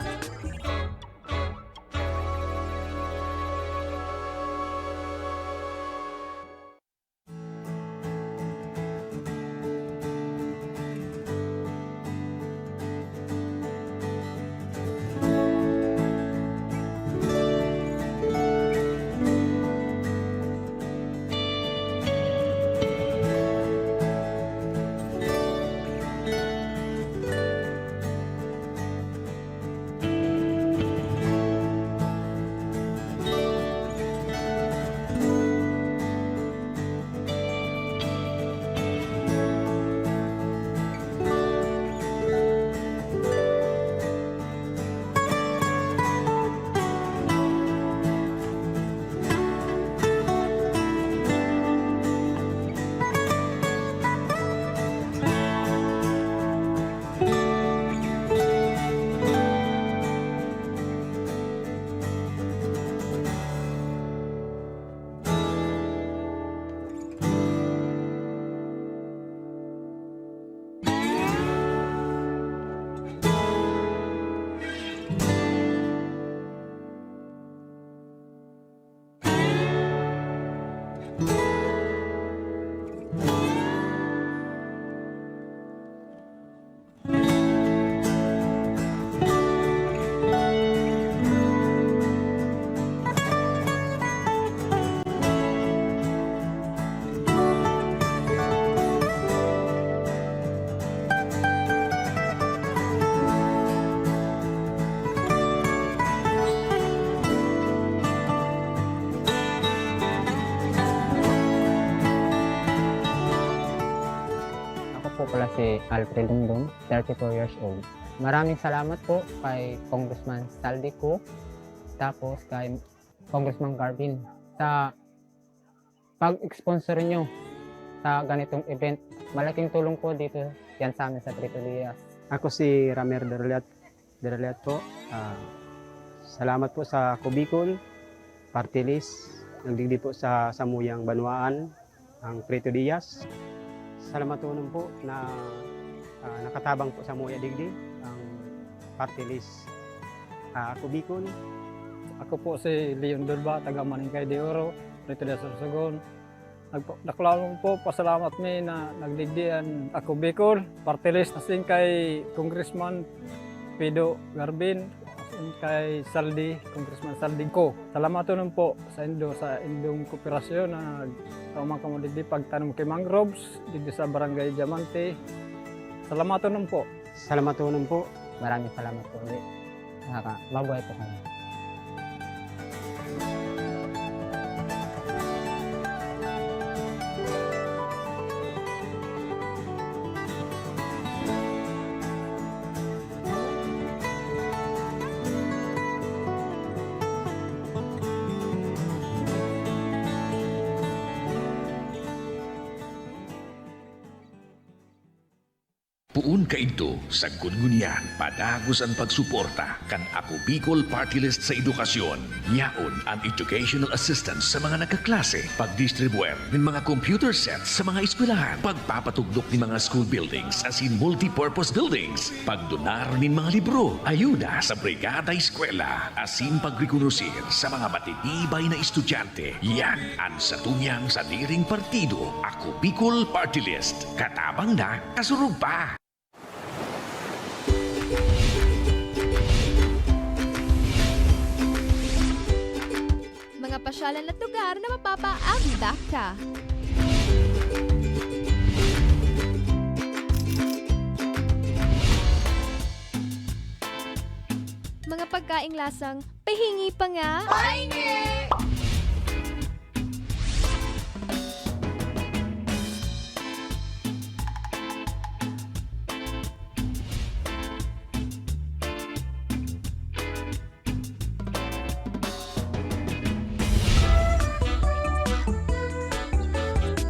Ako po pala si Alfred Dingdong, thirty-four years old. Maraming salamat po kay Congressman Zaldy Co, tapos kay Congressman Garvin sa pag-sponsor nyo sa ganitong event. Malaking tulong po dito yan sa amin sa Trito Diaz. Ako si Ramer Derliat, Derliat po. Ah, salamat po sa Ako Bicol Party List. Nagdigdi po sa samuyang banwaan, ang Trito Diaz. Salamatonon po na, ah, nakatabang po samuya digdi ang Party List, ah, Ako Bicol. Ako po si Leon Durba, taga Maningkay de Oro, Trito Diaz, Sorsogon. Nagpa-, dakulaon po, pasalamat mi na nagdigdi an Ako Bicol Party List, asin kay Congressman Pido Garbin, asin kay Saldi, Congressman Saldi ko. Salamaton po sa indo, sa indong kooperasyon na nagtao man kamo digdi pagtanom ki mangroves digdi sa Barangay Diamante. Salamaton po. Salamaton po. Maraming salamat po ulit. Nakaka-, mabuhay po kayo. Poon kaidto, sagkod ngunyan, padagos an pagsuporta kan Ako Bicol Party List sa edukasyon. Yaon an educational assistance sa mga nagkaklase, pagdistribuer nin mga computer sets sa mga eskwelahan, pagpapatugdok nin mga school buildings asin multipurpose buildings, pagdonar nin mga libro, ayuda sa Brigada Eskwela, asin pagrekonosir sa mga matitibay na estudyante. Yan an satuyang sadiring partido, Ako Bicol Party List. Katabang na, kasurog pa! Mga pasyalan at lugar na mapapaabdak ka. Mga pagkaing lasang pahingi pa nga. Pahingi!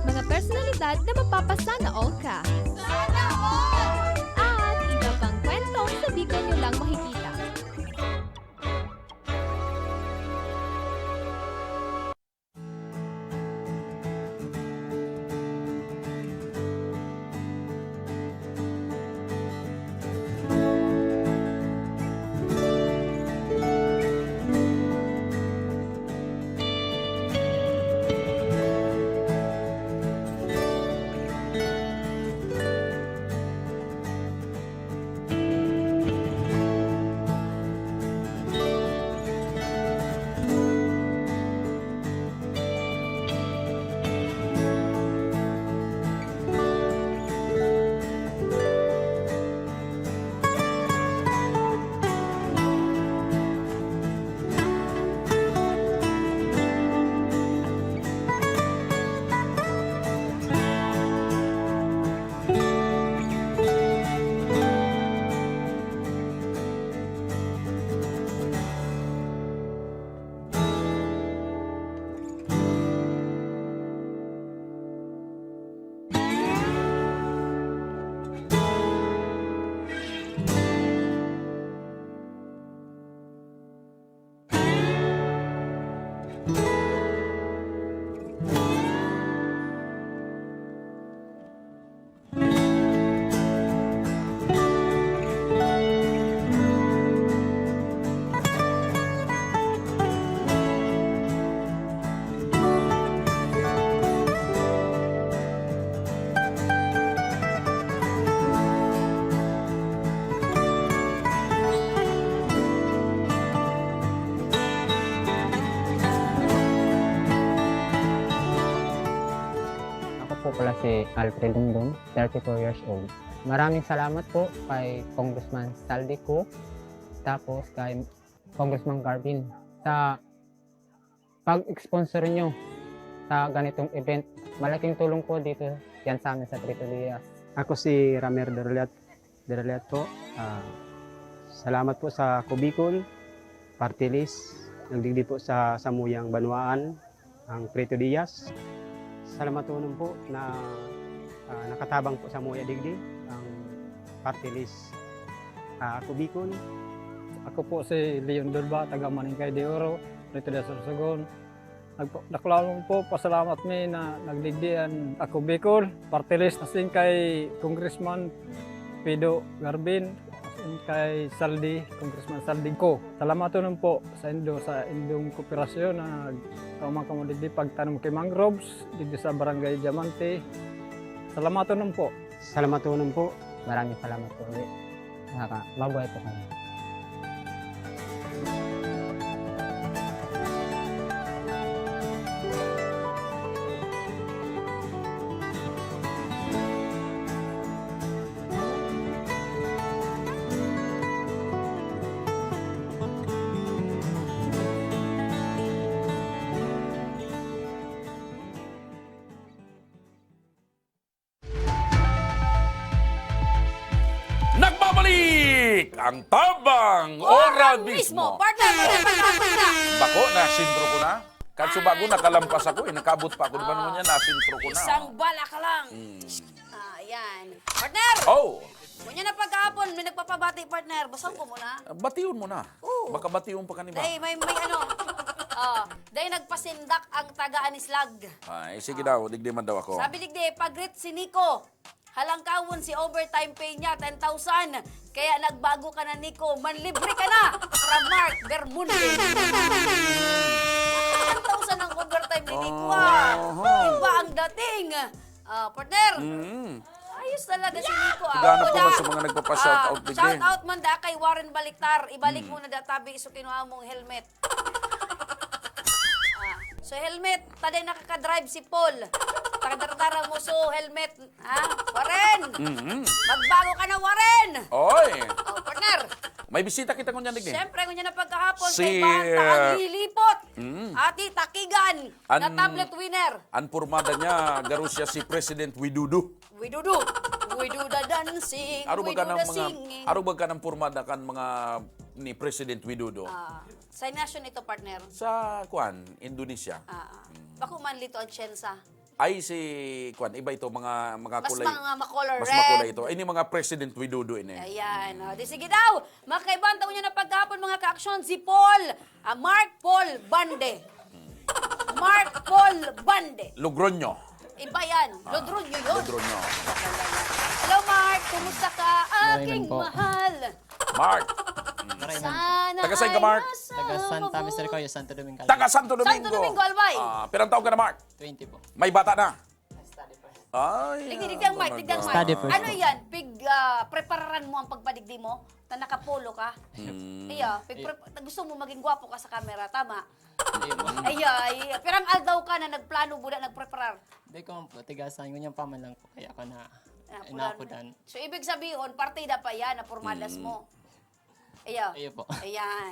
Mga personalidad na mapapasana all ka. Sana all! At iba pang kwentong sa Bicol nyo lang makikita. Ako po pala si Alfred Dundon, thirty-four years old. Maraming salamat po kay Congressman Saldi Co, tapos kay Congressman Garvin sa pag-sponsor nyo sa ganitong event. Malaking tulong po dito yan sa amin sa Prieto Diaz. Ako si Ramer Derliat, Derliat po. Ah, salamat po sa Ako Bicol Party List. Nagdigdi po sa samuyang banwaan ang Prieto Diaz. Salamaton po na, ah, nakatabang po samuya digdi ang Party List, ah, Ako Bicol. Ako po si Leon Durba, taga Maningkay de Oro, Prieto de Sorsogon. Nagpa-, dakulaon po, pasalamat mi na nagdigdi an Ako Bicol Party List, asin kay Congressman Pido Garbin. Kay Saldi, Congressman Saldi ko. Salamaton po sa indo, sa indong kooperasyon na nagkauma kamo digdi pagtanom kay mangroves, digdi sa Barangay Diamante. Salamaton po. Salamaton po. Maraming salamat po ulit. Nakaka-, mabuhay po kami. Nagbabalik ang Tabang Oran Mismo. Partner, partner, partner, partner. Bako, nasintro ko na. Kanso bago nakalampas ako, eh, nakaabot pa ako. Di ba naman yan, nasintro ko na. Isang bala ka lang. Hmm. Ah, yan. Partner! Oh! Ngunyan na pagkahapon, may nagpapabati, partner. Basahon ko muna. Ah, bation mo na. Oo. Baka bation pa ka ni ba? Dai, may, may ano. Oh, dai nagpasindak ang taga Anislag. Ay, sige daw, digdi man daw ako. Sabi digdi, pag-greet si Nico. Halangkawon si overtime pay niya, ten thousand. Kaya nagbago ka na, Nico. Manlibre ka na. From Mark Bermudez. Ten thousand ang overtime ni Nico, ah. Oho. Iba ang dating. Ah, partner. Mm. Ayos talaga si Nico, ah. Naghahanap Kuda, naman sa mga nagpapa-shoutout, ah, digdi. Shoutout man da kay Warren Baliktar. Ibalik mo na da tabi so kinuha mong helmet. Ah, so helmet, taday nakakadrive si Paul. Takadardara mo so helmet, ha? Warren! Mm-hmm. Magbago ka na, Warren! Oy! Oh, partner! May bisita kita ngunyan, digdi. Siyempre, ngunyan na pagkahapon, si, kay Banta ang ah, lilipot. Mm. Ati Takigan na an, tablet winner. An pormada niya, garo siya si President Widudo. Widudo. Widuda dancing, Aro ba ka Widuda ng mga, singing. Aro ba ka ng pormada kan mga ni President Widudo? Ah, sa nasyon ito, partner? Sa, kwan, Indonesia. Ah, ah. Bako man lito ang tsensa. Ay, si, kwan, iba ito, mga, mga Mas kulay. Mga makulay Mas red. Makulay ito. Ini mga President Widudo ini. Ayan. Oh, di sige daw. Mga kaibahan, taon niya na pagkahapon, mga kaaksyon, si Paul, ah, Mark Paul Bande. Mark Paul Bande. Logroño. Iba yan. Ah, Lodronyo yun. Lodronyo. Hello, Mark. Kumusta ka, Maray aking man po. Mahal? Mark. Maray man. Sana Taga saan ka, Mark? Ay nasa Taga Santa mabuti. Misericordia, Santo Domingo. Taga Santo Domingo. Santo Domingo, Albay. Ah, pirang taon ka na, Mark? Twenty po. May bata na? Study first. Ay, Digdi, digdi ang mic, digdi ang mic. Study first Ano po. Yan? Pig, ah, prepararan mo ang pagpadigdi mo? Na nakapolo ka? Hmm. Iya, pig, Iya. Pre-, gusto mo maging gwapo ka sa camera, tama? Hindi po. Ay, ay, pirang aldaw ka na nagplano, buda, nagpreparar? Hindi ko man po, tigasan. Ngunyan pa man lang po, kaya ako na Ah, inakudan. So, ibig sabihin, partida pa yan, na pormadas Mm. mo. Iyo. Iyo po. Ayan.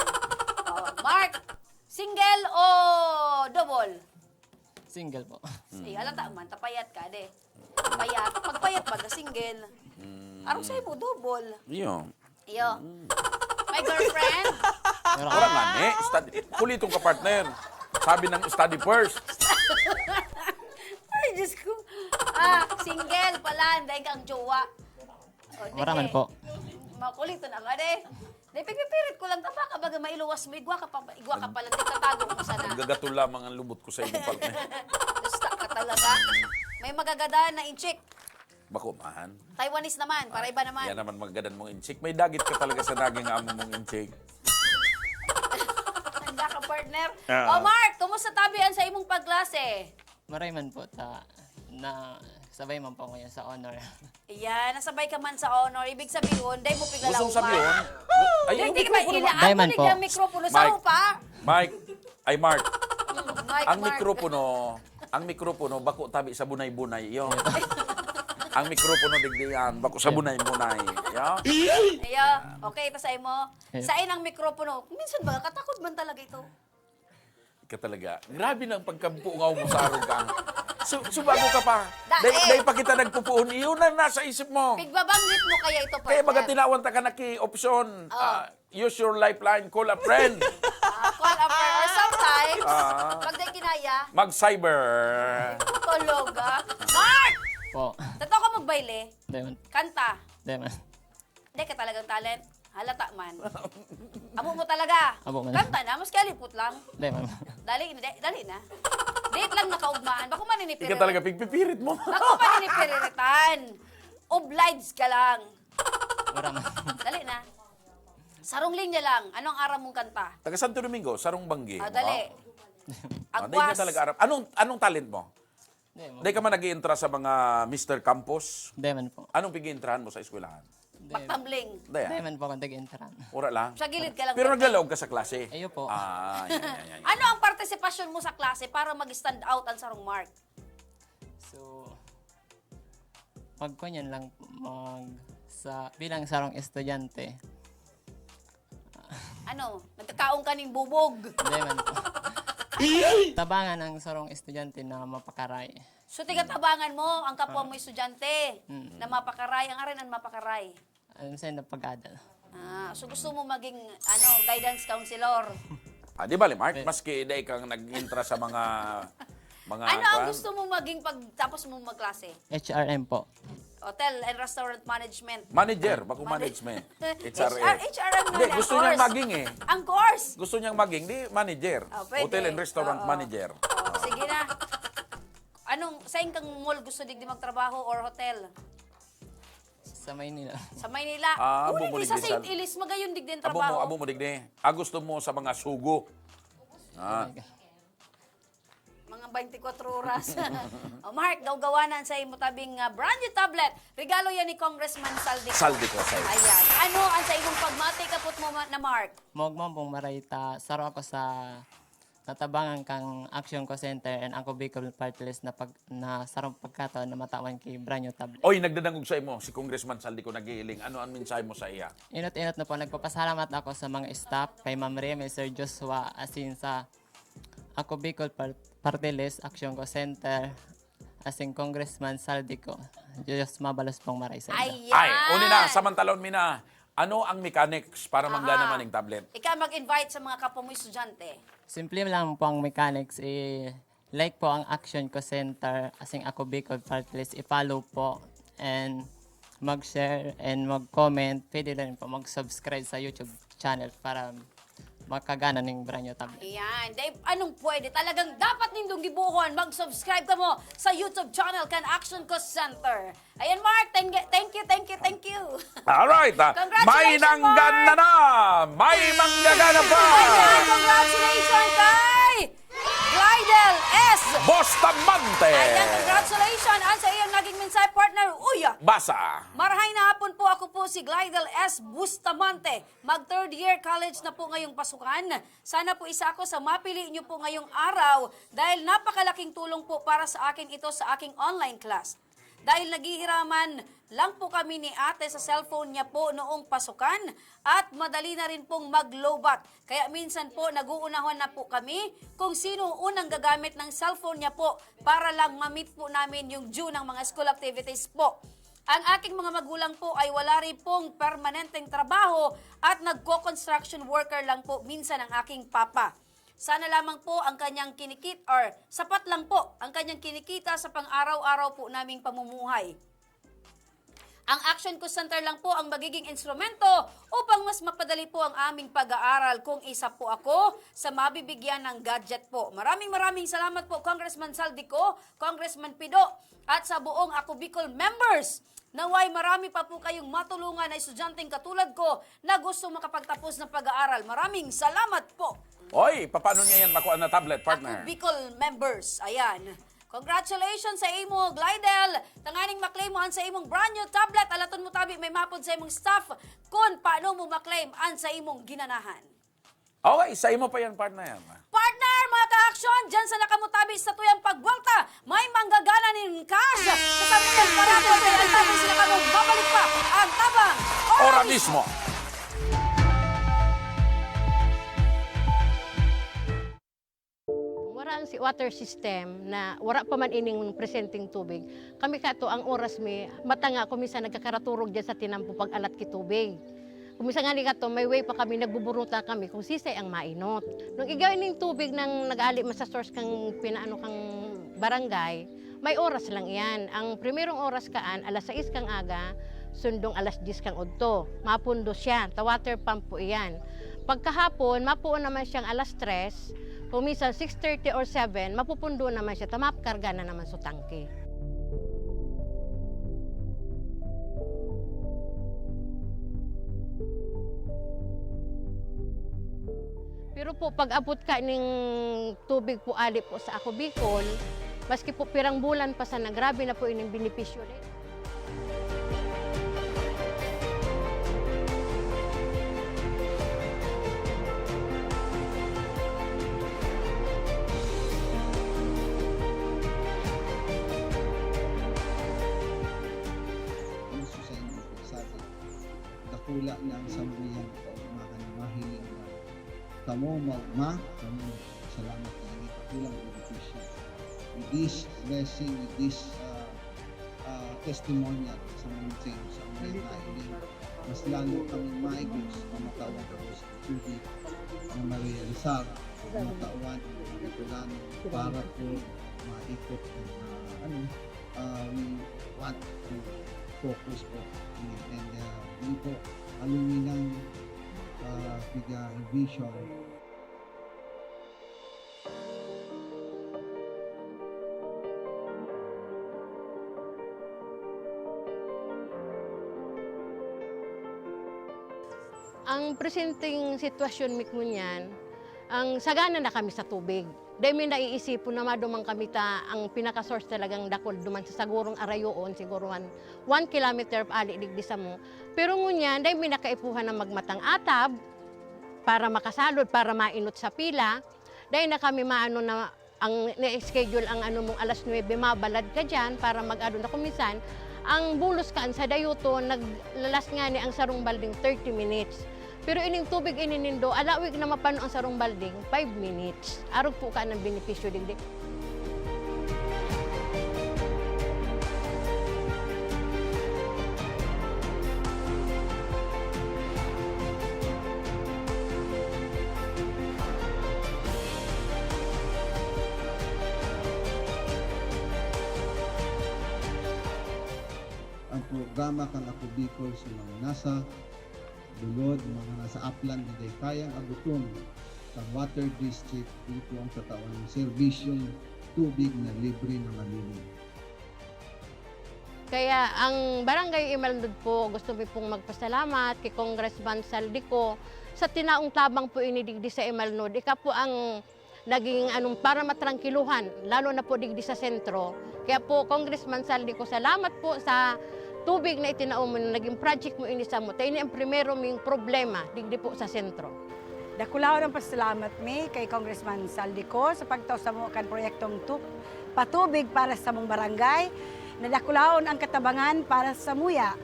Oh, Mark, single o double? Single po. Sige, halata man, tapayat ka, de. Payat. Pagpayat baga, single. Mm. Arog sa'yo mo, double. Iyo. Iyo. Mm. My girlfriend? Meron Wala ka? Nga ni, study, kulitong ka, partner. Sabi ng study first. Ay, Diyos ko. Ah, single pala, dahil kang jowa. O, di Wala man eh. Po. Makulito na ka, de. Di, pigpipirit ko lang, tama ka, baga mailuwas mo, igwa ka pa, igwa ka pala, di tatago mo sana. Naggagatol lamang ang lubot ko sa imo, partner. Basta ka talaga. May magagadahan na inchik. Bako man. Taiwanese naman, para Ay, iba naman. Yan naman, magagadan mong inchik. May dagit ka talaga sa naging amo mong inchik. Handa ka, partner. Ah. O, Mark, kumusta tabi an sa imong pagklase? Maray man po, ta, na, sabay man po ngayon sa honor. Ayan, nasabay ka man sa honor. Ibig sabihin, dahil mo Gusto piglalaoman. Sabihin? Ay, Hindi yung ka ba mikropono, ila-, Dahil man ako po. Naging mikropono sa Mike, upa? Mike, ay, Mark. Mm, Mike, Ang Mark. Mikropono, ang mikropono, bako tabi sa bunay-bunay, iyo. Ang mikropono, digdi yan, bako sa bunay-bunay, iyo. Ayo, okay, ito sa imo. Ayo. Sain ang mikropono. Minsan ba, katakot man talaga ito. Ka talaga. Grabe na ang pagkapungaw mo sa arog ka. Su-, subago ka pa. Da-, Dahil, eh. Dahil pa kita nagpupuon, iyon na nasa isip mo. Pigbabanggit mo kaya ito, Kaya baga partner? Tinawan ta ka na ki option. Oh. Ah, use your lifeline, call a friend. Ah, call a friend. Or sometimes, Ah. Pag di kinaya, Mag-cyber. Tulog, ah. Mark! Po. Totoo ka magbayle? Di man. Kanta? Di man. Di ka talagang talent. Halata man. Amo mo talaga. Amo man. Kanta na, maski alipot lang. Di man. Dali na, di-, dali na. Date lang nakaugmaan. Bako man ini Ikaw talaga, pigpipirit mo. Bako man ini piriritan. Oblige ka lang. Wala man. Dali na. Sarong linya lang. Anong aram mong kanta? Taga Santo Domingo, sarong banggi. Ah, dali. Wow. Ah, dai ka Agwas. Talaga aram. Anong, anong talent mo? Di, mo- Dai ka man nag-ientra sa mga Mister Campus? Di man po. Anong pag-ientrahan mo sa eskwelahan? Di. Pagtumbling. Di, ah. Di man po ako nag-ientrahan. Ura lang? Sa gilid ka lang, Pero pwede. Naglalaog ka sa klase? Ayo po. Ah, yan, yan, yan, yan. Ano ang partisipasyon mo sa klase para mag-stand out ang sarong mark? So, magkuan yan lang, mag, sa, bilang sarong estudyante. Ano? Nagkakaon ka ning bubog? Hindi man po. Tabangan ang sarong estudyante na mapakaray. So, tigatabangan mo ang kapwa mo estudyante Mm. na mapakaray. Ang arin ang mapakaray? Ano sa na pag-adal? Ah, so gusto mo maging, ano, guidance counselor? Ah, di bale, Mark, Pwede. Maski dai kang nag-intra sa mga, mga Ano ang kuwan? Gusto mo maging pagtapos mo magklase? H R M po. Hotel and Restaurant Management. Manager, bako Manage- management. H R M. H R, H R M Hindi, nga, gusto ang niyang course. Maging eh. Ang course. Gusto niyang maging, di manager. Oh, pwede. Hotel and Restaurant Oo. Manager. Oh, sige na. Anong, sain kang mall gusto digdi magtrabaho or hotel? Sa Maynila. Sa Maynila. Ah, Uli abo mo di sa digdi sa Saint Iles, magayon digdi ang Abo mo, trabaho. Abo mo digdi. Ah, gusto mo sa mga sugo. Ah. Talaga. Mga twenty-four oras. O, Mark, gawgawanan sa imo tabing, ah, brand new tablet. Regalo yan ni Congressman Saldico. Saldico, Saldico. Ayan. Ano ang sa imong pagmati kapot mo ma-, na Mark? Maog man pong maray ta, saro ako sa natabangan kang Action Ko Center and Ako Bicol Party List na pag-, na sarong pagkataon na matawan ki brand new tablet. Oy, nagdadangog sa imo si Congressman Saldico, naghihiling. Ano ang mensahe mo sa iya? Inot-inot na po, nagpapasalamat ako sa mga staff, kay Ma'am Remy, Sir Joshua, asin sa Ako Bicol Par-, Party List, Action Ko Center, asin Congressman Saldico. Diyos mabalos pong maray sa inyo. Ayan. Ay, uli na, samantalon mi na. Ano ang mechanics para manggana Ah. man ning tablet? Ikaw mag-invite sa mga kapwa mo estudyante. Simple lang po ang mechanics, i-like po ang Action Ko Center, asin Ako Bicol Party List, i-follow po, and mag-share, and mag-comment. Pwede rin po mag-subscribe sa YouTube channel para makagana ning brand new tablet. Ayan. Dahil anong pwede? Talagang dapat nindong gibuhon. Mag-subscribe kamo sa YouTube channel kan Action Ko Center. Ayan, Mark. Thank, thank you, thank you, thank you. Alright, ah, Congratulations, may nanggan Mark! Na na! May manggagana pa! Ayan, congratulations kay Glidel S. Bustamante! Ayan, congratulations. Ang sa iyang naging mensahe, partner, uy, ah. Basa. Marhay na hapon po, ako po si Glidel S. Bustamante. Mag third year college na po ngayong pasukan. Sana po isa ako sa mapili niyo po ngayong araw dahil napakalaking tulong po para sa akin ito sa aking online class. Dahil naghihiraman lang po kami ni ate sa cellphone niya po noong pasukan at madali na rin pong mag-lowbat. Kaya minsan po nag-uunahan na po kami kung sino unang gagamit ng cellphone niya po para lang ma-meet po namin yung due ng mga school activities po. Ang aking mga magulang po ay wala rin pong permanenteng trabaho at nagko-construction worker lang po minsan ang aking papa. Sana lamang po ang kanyang kinikit-, or sapat lang po ang kanyang kinikita sa pang-araw-araw po naming pamumuhay. Ang Action Ko Center lang po ang magiging instrumento upang mas mapadali po ang aming pag-aaral kung isa po ako sa mabibigyan ng gadget po. Maraming, maraming salamat po, Congressman Saldico, Congressman Pido, at sa buong Ako Bicol members. Naway marami pa po kayong matulungan na estudyanteng katulad ko na gustong makapagtapos ng pag-aaral. Maraming salamat po. Oy, papaano niya yan makuha na tablet, partner? Ako Bicol members. Ayan. Congratulations sa imo, Glidel. Tanganing maklaim mo an sa imong brand new tablet. Alaton mo tabi, may mapod sa imong staff kun paano mo maklaim an sa imong ginanahan. Okay, sa imo pa yan, partner. Partner, mga ka-aksyon, dyan sa nakamutabi sa tuyang pagbuwelta, may manggagana nin cash sa Samuyang Parapol. Kaya tabi sila kamo, mabalik pa ang Tabang Ora Mismo. Wara ang si-, water system na wara pa man ining presenteng tubig. Kami kato, ang oras mi, mata nga ako minsan nagkakaraturog dyan sa tinampo pag-alat ki tubig. Kung minsan nga ni kato, may way pa kami, nagbuburuta kami kung sisay ang mainot. Nung igwa ining tubig nang nag-aali man sa source kang pinaano kang barangay, may oras lang iyan. Ang primerong oras kaan, alas sais kang aga, sundong alas diyes kang udto. Mapundo siya, ta water pump po iyan. Pagkahapon, mapuon naman siyang alas tres, kung minsan six thirty or seven, mapupundo naman siya, ta makarga na naman sa tangke. Pero po, pag-abot ka ning tubig po ali po sa Ako Bicol, maski po pirang bulan pa sana, grabe na po ining benepisyo na yun. Gusto sa inyo po, sabi, dakula na ang samuyang kaugmahan na mahiling na kamo maugma, kamo salamat na ini kakulang benepisyo. With this blessing, with this, ah, ah, testimonial sa mga sa inyo, sa mga nailing, mas lalo kami maigos na matawan ko sa tubig na marealisar, matawan ang mga Bicolano para po maikot ang, ah, ano, ah, we want to focus po. And, ah, yun po, aluminang, ah, piga vision. Ang presenteng sitwasyon mi ngunyan, ang sagana na kami sa tubig. Dai mi naiisipon na maduman kami ta ang pinaka-source talagang dakul duman sa sagurong arayoon, siguro one, one kilometer ali digdi samo. Pero ngunyan, dai mi na kaipuhan na magmatang atab para makasalod, para mainot sa pila. Dai na kami maano na ang na-schedule ang ano mong alas nuebe, mabalad ka diyan para mag-ano na. Kung minsan, ang bulos kaan sa dayoton, naglalas ngani ang sarong balding thirty minutes. Pero ining tubig ini nindo, alawig na mapano ang sarong balding, five minutes. Arog po ka ng benepisyo digdi. Ang programa kan Ako Bicol sa mga nasa lulod, mga nasa upland na dai kayang abuton kan water district, dito ang tatawan ng serbisyong tubig na libre na malinis. Kaya ang Barangay Imalnod po, gusto mi pong magpasalamat kay Congressman Zaldy Co sa tinaong tabang po ini digdi sa Imalnod. Ika po ang naging anong para matrangkiluhan, lalo na po digdi sa sentro. Kaya po, Congressman Zaldy Co, salamat po sa tubig na itinao mo, naging project mo ini samo. Ta ini ang primero ming problema digdi po sa sentro. Dakulaon ang pasalamat mi kay Congressman Zaldy Co sa pagtao samo kan proyektong tu-, patubig para sa samong barangay, na dakulaon ang katabangan para samuya.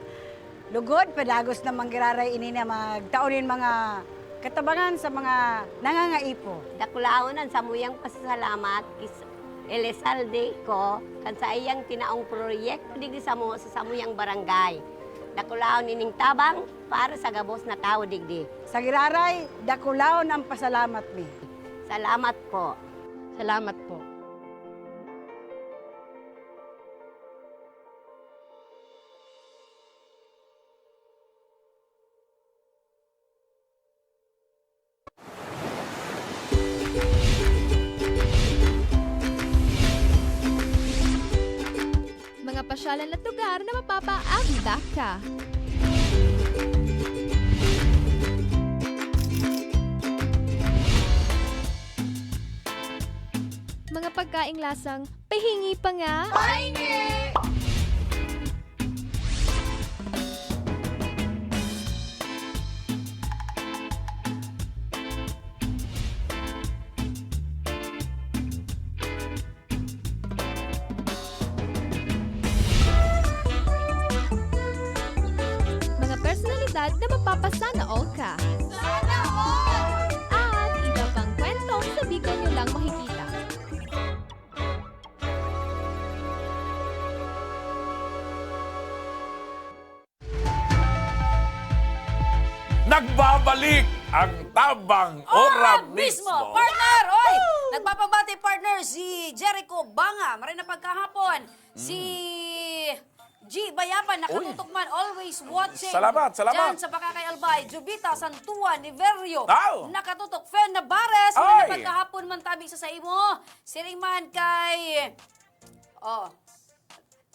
Lugod, padagos na manggiraray ini na magtao nin mga katabangan sa mga nangangaipo. Dakulaon ang samuyang pasasalamat ki Elizalde Co kan saiyang tinaong proyekto digdi samo sa samuyang barangay. Dakulaon ining tabang para sa gabos na tawo digdi. Sa giraray, dakulaon ang pasalamat mi. Salamat po. Salamat po. Mga pasyalan at lugar na mapapaagda ka. Mga pagkaing lasang pahingi pa nga. Pahingi! Mga personalidad na mapapasana all ka. Sana all! At iba pang kwentong sa Bicol nyo lang makikita. Nagbabalik ang Tabang Ora Mismo. Partner! Oy! Nagpapabati, partner, si Jericho Banga. Maray na pagkahapon. Si G Bayapan, nakatutok man, always watching. Salamat, salamat. Diyan sa Bacacay, Albay, Jubita, San Juan, Niverio. Nakatutok, Fen Navarez. Maray na pagkahapon man tabi sa saimo. Siring man kay, oh,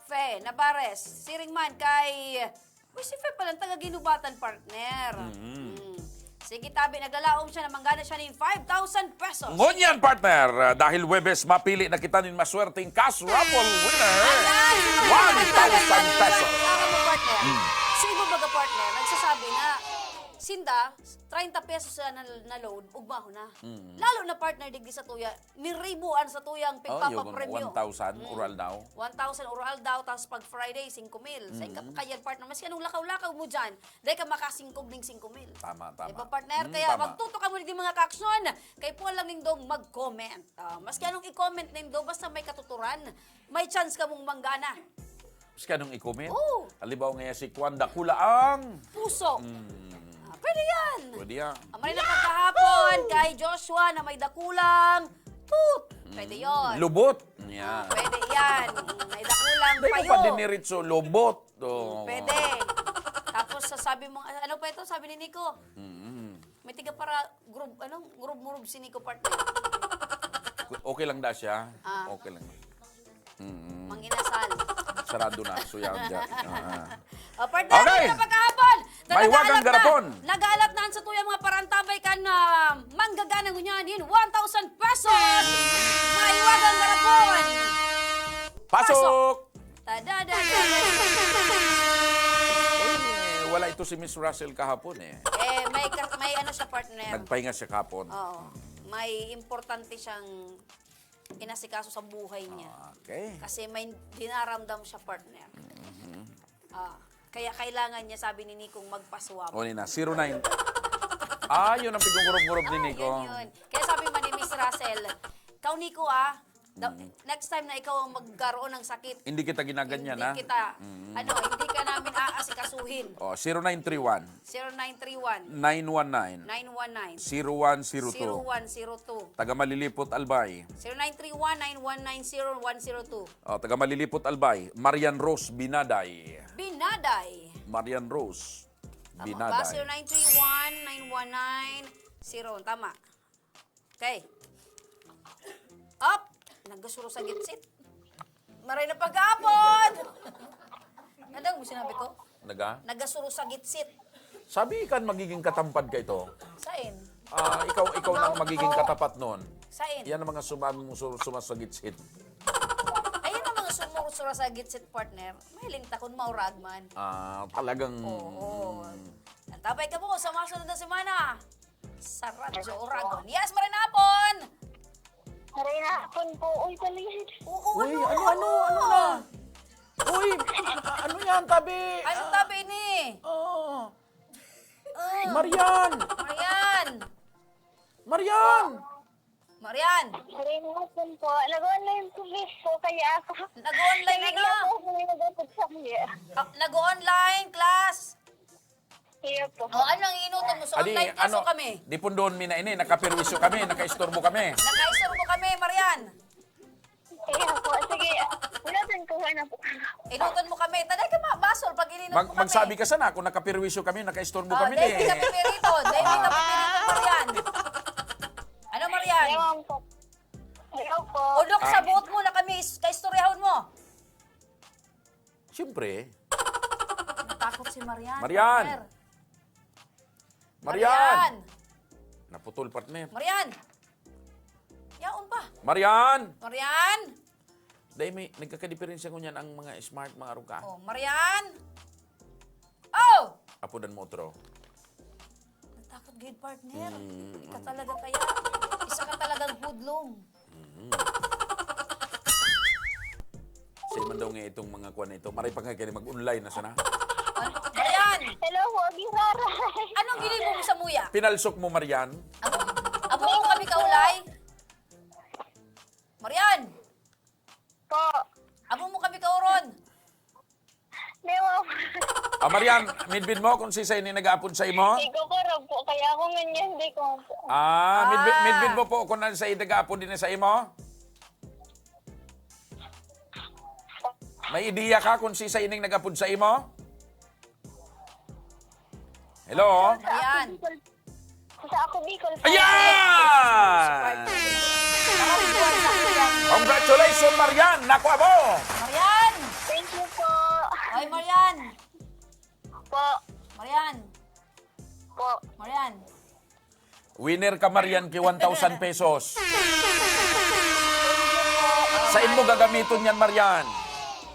Fe Navarez, siring man kay, uy, si Fe pala, taga Guinobatan, partner. Mm. Mm. Sige, tabi, naglalaom siya na manggana siya nin five thousand pesos. Ngunyan, partner, dahil Huwebes, mapili na kita nin maswerteng cash raffle winner. Ayan, si Maria One thousand Nagsasabi pesos. Ang aram mo, partner. Si Ibo Baga, partner, nagsasabi na, sinda, treinta pesos na, na, na load, ugmaho na. Lalo na, partner, digdi sa tuya, miribuan sa tuyang Oh, yung pagpapapremyo. one thousand oral daw. One thousand oral daw, tapos pag Friday, singko mil. Sa mm. Kaya, partner, maski anong lakaw-lakaw mo dyan, dahil ka makasingkog ning singko mil. Tama, tama. Di ba, partner? Mm, Kaya tama. magtuto kamo digdi, mga kaaksyon. Kay puwal lang nindong mag-comment. Ah, maski anong i-comment nindo, basta may katuturan, may chance kamong manggana. Maski anong i-comment? Oo. Halimbawa ngayon si Kwan Dakula ang... Puso. Mm, Ah, pwede yan. pwede yan. Ang maray na pagkahapon kay Joshua na may dakulang tooth. Pwede yon. Lubot. Yan. Pwede yan. May dakulang Dahil mo payo. pa diniritso, lubot. Oh. Pwede. Tapos sasabi mo, ano pa ito? Sabi ni Nico, Mm. may tiga para group, ano, group murub si Nico, partner. Okay lang da siya? Ah. Okay lang. Mm. Manginasal. Sarado na. So, yan dyan. Ah. O, partner, Okay. Maray na pagkahapon. May wagang Nag-aalap na. garapon. Nag-aalap na sa tuya mga parantabay kan ah, manggagana ngunyan nin one thousand pesos. May wagang garapon. Pasok! Tada, da, da, da. Uy, eh, wala ito si Miss Russell kahapon eh. Eh, may, ka- may ano siya, partner. Nagpahinga siya kahapon. Oo. May importante siyang inasikaso sa buhay niya. Okay. Kasi may dinaramdam siya, partner. Ah, kaya kailangan niya, sabi ni Nikong, magpaswab. O, ni na. Zero nine. Ah, yun ang pigungurog-ngurog ni Ah, Nico. Yun, yun. Kaya sabi man ni Miss Russell, "Ikaw, Nico, ah, the- next time na ikaw ang magkaroon ng sakit, Hindi kita ginaganyan, hindi ha? kita, ano, hindi ka namin aasikasuhin." O, zero nine three one, Zero nine three one, nine one nine, nine one nine, zero one zero two. zero one zero two. Taga Malilipot, Albay. Zero nine three one, nine one nine, zero one zero two. O, taga Malilipot, Albay. Marian Rose Binaday. Binaday. Marian Rose Tama ba? Binaday. Zero nine three one, nine one nine, zero. Tama. Okay. Up! Nagasuro sa gitsit. Maray na pagkahapon! Ano mo sinabi ko? Naga? Nagasuro sa gitsit. Sabi kan magiging katampad ka ito. Sain? Ah, ikaw ikaw nang magiging katapat noon. Sain? Yan ang mga sumam, sur, sumasagitsit. Ayun ang mga sumursura sa gitsit, partner. Mahiling takon maurag man. Ah, talagang Oo. Antabay ka po sa mga sunod na semana. Sa Radyo Oragon. Yes, maray na hapon! Maray na hapon po. Uy, pala yan. Oo, Uy, ano? ano, ano, ano na? Uy, a- a- ano yan, tabi? Ano Ah, tabi ni? Oh. Ah, Marian! Marian! Marian! Marian! Maray na hapon po. Nag-online po, miss po. Kaya ako. Nag-online Kaya na! po ako may nagapag sa kanya. Ah, nag-online class! Kaya po. O, ano ang inuto mo? Sa Adi, online class ano, o kami? Di pundon mi na ini, nakaperwisyo kami, nakaistorbo kami. Nakaistorbo kami, Marian! Kaya po. Sige. Wala din ko na po. Inuton mo kami. Taday ka mabasol pag ininot Mag, mo kami. magsabi ka sana kung nakaperwisyo kami, nakaistorbo Ah, kami. dahil Di. kami pirito. Dahil kami pirito, Marian. Ano, Marian? Ewan po. Hello po. Udok sa buot mo na kami is- kaistoryahon mo. Siyempre. Natakot si Marian. Marian! Partner. Marian! Naputol, partner. Marian! Yaon pa. Marian! Marian! Dahil may nagkakadiperensya ko niyan ang mga smart, mga aruga. Oh, Marian! Oh! Apodan mo otro. Natakot gid, partner. Mm. Ika talaga kaya. Isa ka talagang hoodlum. Sa man daw nga itong mga kuan na ito, maray pa nga kaya mag-online na sana. Ano? Marian! Hello po, Gisara. Anong giling mo sa muya? Pinalsok mo, Marian? Amo, amo mo kami kaulay? Marian! Po. Amo mo kami kauron? Ewan po. Ah, Marian, midbid mo kung sisay ni nag-aapod sa imo? Ikaw ko raw po. Kaya ako nganyan, di ko po. Ah, midbid, Ah. midbid mo po kung ano sa nag-aapod din sa imo? May ideya ka kung sisay ining nag-apod sa imo? Hello? Ayan. Sa ako, Bicol po. Ayan! Congratulations, Marian! Nakuha mo! Marian! Thank you po. Ay, Marian! Po. Marian! Po. Marian! Winner ka, Marian, ki one thousand pesos. Saan mo gagamiton yan, Marian?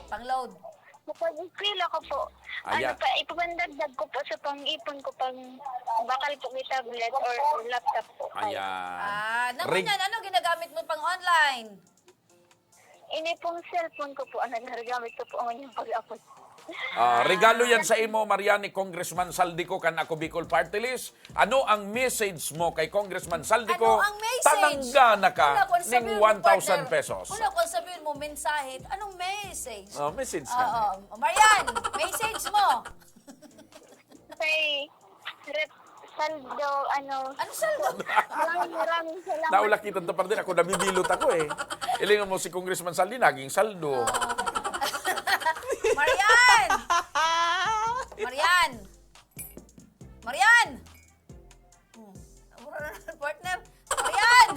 Pang-load. Kapag eskwela ko po, Aya. ano pa, ipapandagdag ko po sa pang-ipon ko pang bakal po may tablet or laptop po. Ayan. Ah, naman Rig- yan, ano ginagamit mo pang online? Ini pong cellphone ko po ang nagagamit ko po ngayon pag-apos. Ah, regalo yan sa imo, Marian, ni Congressman Saldico kan Ako Bicol Party List. Ano ang message mo kay Congressman Saldico? Ano ang message? Tananggana ka Wala ko ang ning sabihin mo, one thousand partner. pesos. Wala ko ang sabihin mo, mensahe. Anong message? Oh, message Oo. ka. Marian, message mo. Kay Rep Saldo, ano, Ano saldo? maraming maraming salamat. Naulakitan to, partner. Ako, nabibilot ako eh. Ilingon mo si Congressman Saldi, naging saldo. Marian! Marian! Marian! Hmm. Mura na lang, partner. Marian!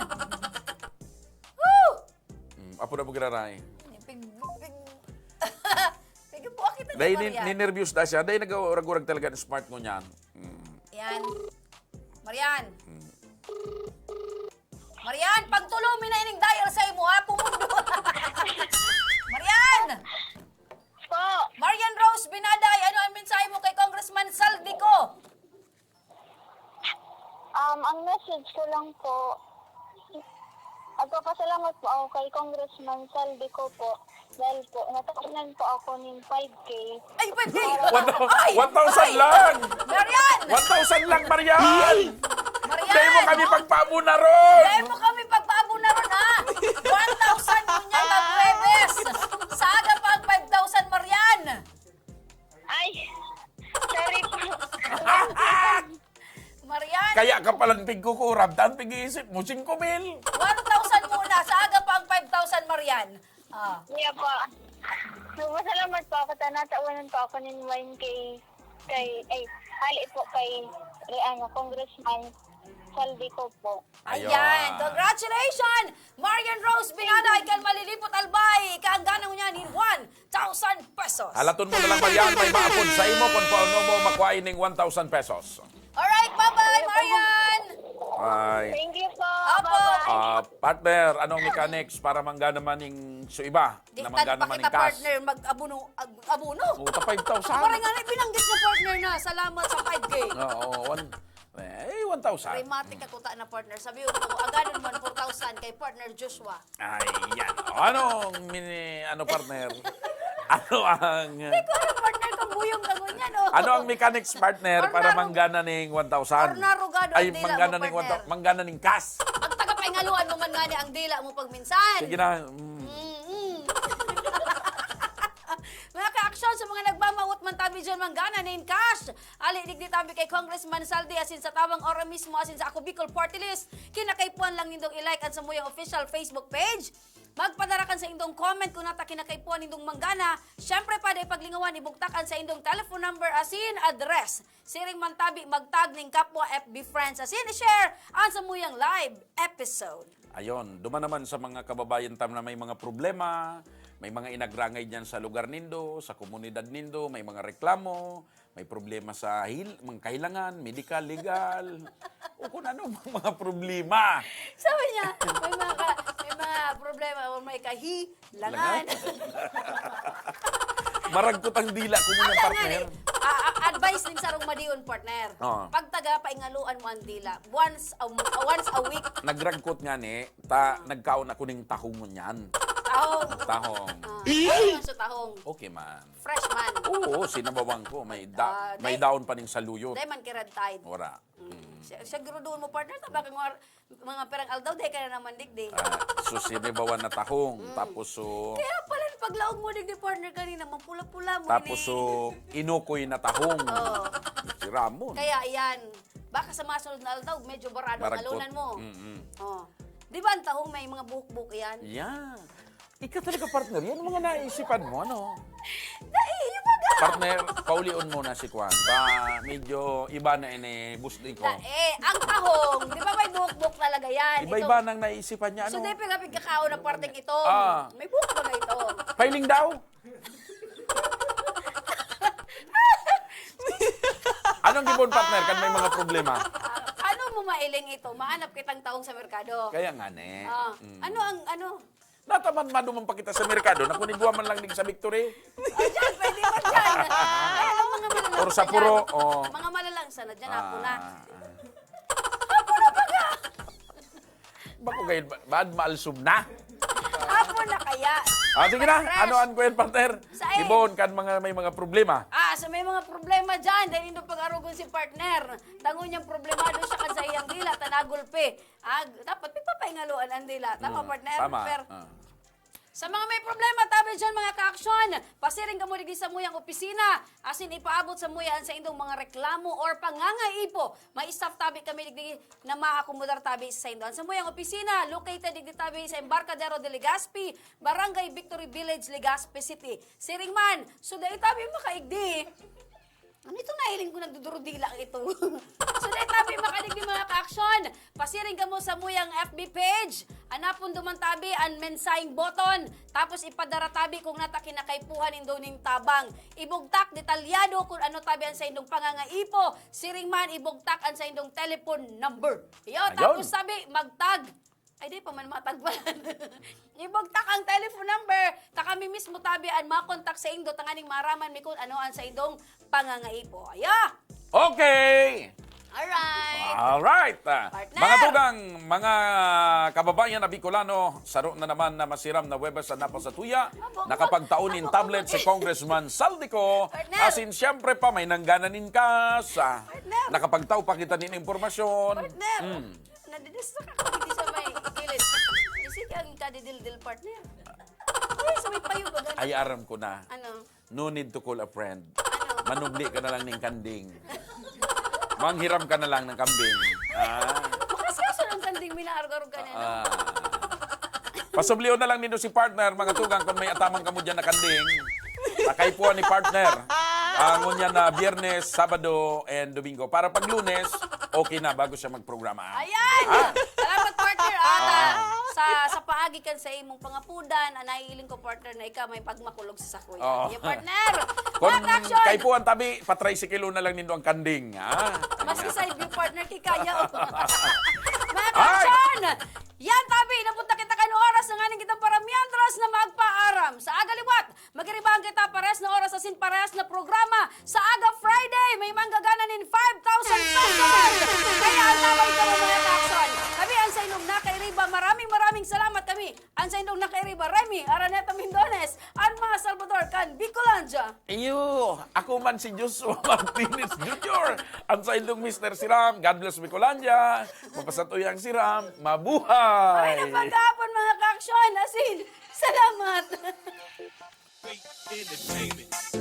Woo! Mm, apo na po giraray. Pig, pig, pig po kita Dahil ni nin, Marian. ninervyos na siya. Dahil nag-urag-urag talaga ng smart mo niyan. Mm. Yan. Marian. Marian, pagtulomi na ining dial sa imo, ha? Pumundo. Marian! Po, Marian Rose Binaday, ano ang mensahe mo kay Congressman Saldico? um, ang message ko lang po, nagpapasalamat po ako kay Congressman Saldico po dahil po natawanan po ako ng five K. Ay, five K! One thou- Ay! one thousand Ay! lang! Marian! One thousand lang, Marian! Marian! Dahil mo kami pagpaabuna ron! Dahil mo kami pagpaabuna ron, ha? One thousand mo niya pag Huwebes! Sa aga pa ang five thousand, Marian! Ay, sorry po. Marian! Kaya ka palang pigkukurab, tan pig-iisip mo, singko mil. One thousand muna, sa aga pa ang five thousand, Marian. Ah. Kaya po, nagpasalamat po ako, ta natawanan po ako ng one K kay, ay, hali po kay, kay ano, Congressman Saldico po. Ayan. Ayun. Congratulations! Marian Rose Binaday kan Malilipot, Albay. Ika ang gana ngunyan nin one thousand pesos. Halaton mo na lang, Marian, may maapod sa imo kung paano mo makuha ining one thousand pesos. Alright, bye-bye, Marian! Ay. Thank you po. Opo. Bye-bye. Ah, partner, anong mechanics para manggana man ning su iba? Di Na ka manggana pa man kita ning cash? Partner, mag-abono, ag- abono. Puta, five thousand. Parang nga, binanggit na partner na. Salamat sa five K. Oo, one, eh, one thousand. Rematic ako ta na partner. Sabi ko, agadon man four thousand kay partner Joshua. Ayan. O, anong mini, ano, partner? Ano ang, Ay, ko, ano, partner, kung buyong ka ngunyan, no? ano ang mechanics, partner, Or para narug- manggana ning one thousand? Or narugado Ay, ang dila manggana mo, ning one thousand. partner. Manggana ning cash. Ang taga-paingaluan mo man nga ang dila mo pag minsan. Sige na. Mm. Mm-mm. Mga ka-aksyon, sa mga nagmamawot man tabi dyan, manggana nin cash. Ali, digdi tabi kay Congressman Saldi, asin sa Tabang Ora mismo, asin sa Ako Bicol Party List. Kinakaipuhan lang nindong i-like ang samuyang official Facebook page. Magpadara kan sa indong comment kung nata kinakaipuhan nindong manggana. Siyempre, pwede paglingawan, ibugtak ang sa indong telephone number, asin address. Siring man tabi, magtag ning kapwa F B friends, asin i-share ang samuyang live episode. Ayon, duman naman sa mga kababayan tam na may mga problema, may mga inagrangay diyan sa lugar nindo, sa komunidad nindo, may mga reklamo, may problema sa hil-, mga kahilangan, medikal, legal, o kung ano mang mga problema. Sabi niya, may mga, ka- may mga problema o may kahilangan. Maragkot ang dila ko muna, Ang partner. nga ni, a- a- advice ning sarong madion, partner. Oo. Pag taga paingaluan mo ang dila, once a, once a week, Nagragkot nga ni, ta, nagkaon ako ning tahong niyan. tahong. Tahong. Ah, ano man sa tahong? Okay man. Fresh man. Oo, sinabawang ko. May, da- Ah, may dai- daon pa ning saluyot. Dahil man kay red tide. Wala. Siya, siya giruduon mo, partner, ta baka mga, mga pirang aldaw, dahil ka na naman digdi. Ah, sus, sinibawan na tahong. Tapos, so, Kaya pala, paglaog mo digdi, partner, kanina, mapula-pula mo. tapos, ini. so, inukoy na tahong. Oo. Si Ramon. Kaya, yan. Baka sa masunod na aldaw, medyo barado ang Maragkot. alunan mo. Mm-mm. Oh. Di ba ang tahong may mga buhok-buhok yan? Yeah. Ikaw talaga, partner. Yan ang mga naisipan mo, ano? Dai, yung baga. Partner, paulion mo na si Kwan. Ba, medyo iba na ini, boss, di ko. Da, eh, ang tahong, di ba may buhok-buhok talaga yan? Iba-iba nang naisipan niya, So, ano? dahil pagkakao na parteng ito, Ah. May buhok ba na ito? Pailing daw. Anong gibon, partner, kan may mga problema? Ano mo mailing ito, mahanap kitang taong sa merkado. Kaya nga, ne. Ah, Mm. ano ang, ano? Nataman maduman pa kita sa merkado, nakunigwa man lang din sa Victory. Ay, dyan, pwede ba dyan? Ay, alam, mga malalaman Or sa ka Puro, dyan. oh. Mga malalaman sa na dyan, ako na. Ah, ah. Bako kayo, ba- baad maalsum na? Ako na kaya. Ah, sige na, Fresh. Ano an kuyan, partner? Sain? Ibon, kan mga may mga problema. Ah, sa may mga problema dyan, dahil hindi pag-arugon si partner. Tango niyang problemado siya kan sa iyang dila, tanagulpe. Ah, dapat pagpapahingaluan ang dila. Tama, Mm, partner? tama. Per- Ah. Sa mga may problema, tabi dyan, mga ka-aksyon, pasiring kamo digdi sa muyang opisina, asin ipaabot sa muya an saindong mga reklamo or pangangaipo. May staff tabi kami digdi na maakomodar tabi sa saindo. An sa muyang opisina, located digdi tabi sa Embarcadero de Legazpi, Barangay Victory Village, Legazpi City. Siring man, so dai tabi makaigdi. Ano ito, nahiling ko, nagdudurudila ito. So, dai tabi makadigdi, mga ka-aksyon. Pasiring kamo sa muyang F B page. Hanapon duman tabi an mensaheng button. Tapos ipadara tabi kung nata kinakaipuhan nindo nin tabang. Ibugtak detalyado kung ano tabi an saindong pangangaipo. Siring man, ibugtak an saindong telephone number. Iyo, Ayun. Tapos tabi, magtag. Ay, di pa man matagbalan. Ibugtak ang telephone number, ta kami mismo tabi an makontak saindo tanganing maaraman mi kun ano an saindong pangangaipo. Aya! Okay! Alright! Alright! Ah, Partner! Mga tugang, mga kababayan na Bicolano, saro na naman na masiram na Huwebes an napasatuya. Abo, Nakapagtao nin abo, tablet abo, si Congressman Saldico. Partner! Asin siyempre pa, may nanggana nin kas. Ah, Partner! Nakapagtao pa kita nin impormasyon. Partner! Mm. Nadidistract ako digdi sa may gilid. Kasi ang kadidildil, partner. Ay, sa may payo ba? Ganun? Ay, aram ko na. Ano? No need to call a friend. Ano? Manubli ka na lang ning kanding. Manghiram ka na lang ng kambing. Ah. Makasikaso ng kanding, minaarog-arog ka na, no? Ah. Pasublion na lang nindo si partner, mga tugang, kung may ataman kamo dyan na kanding. Pakaipuan ni partner. Ah, ngunyan na Biyernes, Sabado, and Domingo. Para pag Lunes, okay na bago siya magprograma. Ayan! Ah. Salamat, partner. At ah, Ah. sa, sa paagi kan sa imong pangapudan, ah, naiiling ko, partner, na ikaw may pagmakulog sa sakuya. Oo. Yeah, partner! Kung What action? kaipuan tabi, patricycle na lang nindo ang kanding. Ha? Maski side view, partner, kikaya. Mga Ay! action! Yan, tabi, inabot na kita kan oras na nganing kitang para mientras na magpaaram. Sa aga liwat, magiribahan kita pares na oras asin pares na programa. Sa aga Friday, may manggagana nin five thousand pesos. Kaya ang tabang ito, mga action. Kami ang sa inyong nakairiba. Maraming, maraming salamat kami. Ang sa inyong nakairiba, Remy Araneta Mindones, ang mga Salvador kan Bicolandia. Iyo, ako man si Joshua Martinez Junior, ang sa indong Mister Siram. God bless Bicolandia. Mapasatuya ang Siram. Mabuhay! Ay, napagkahapon, mga ka-action. Asin, salamat. Great entertainment.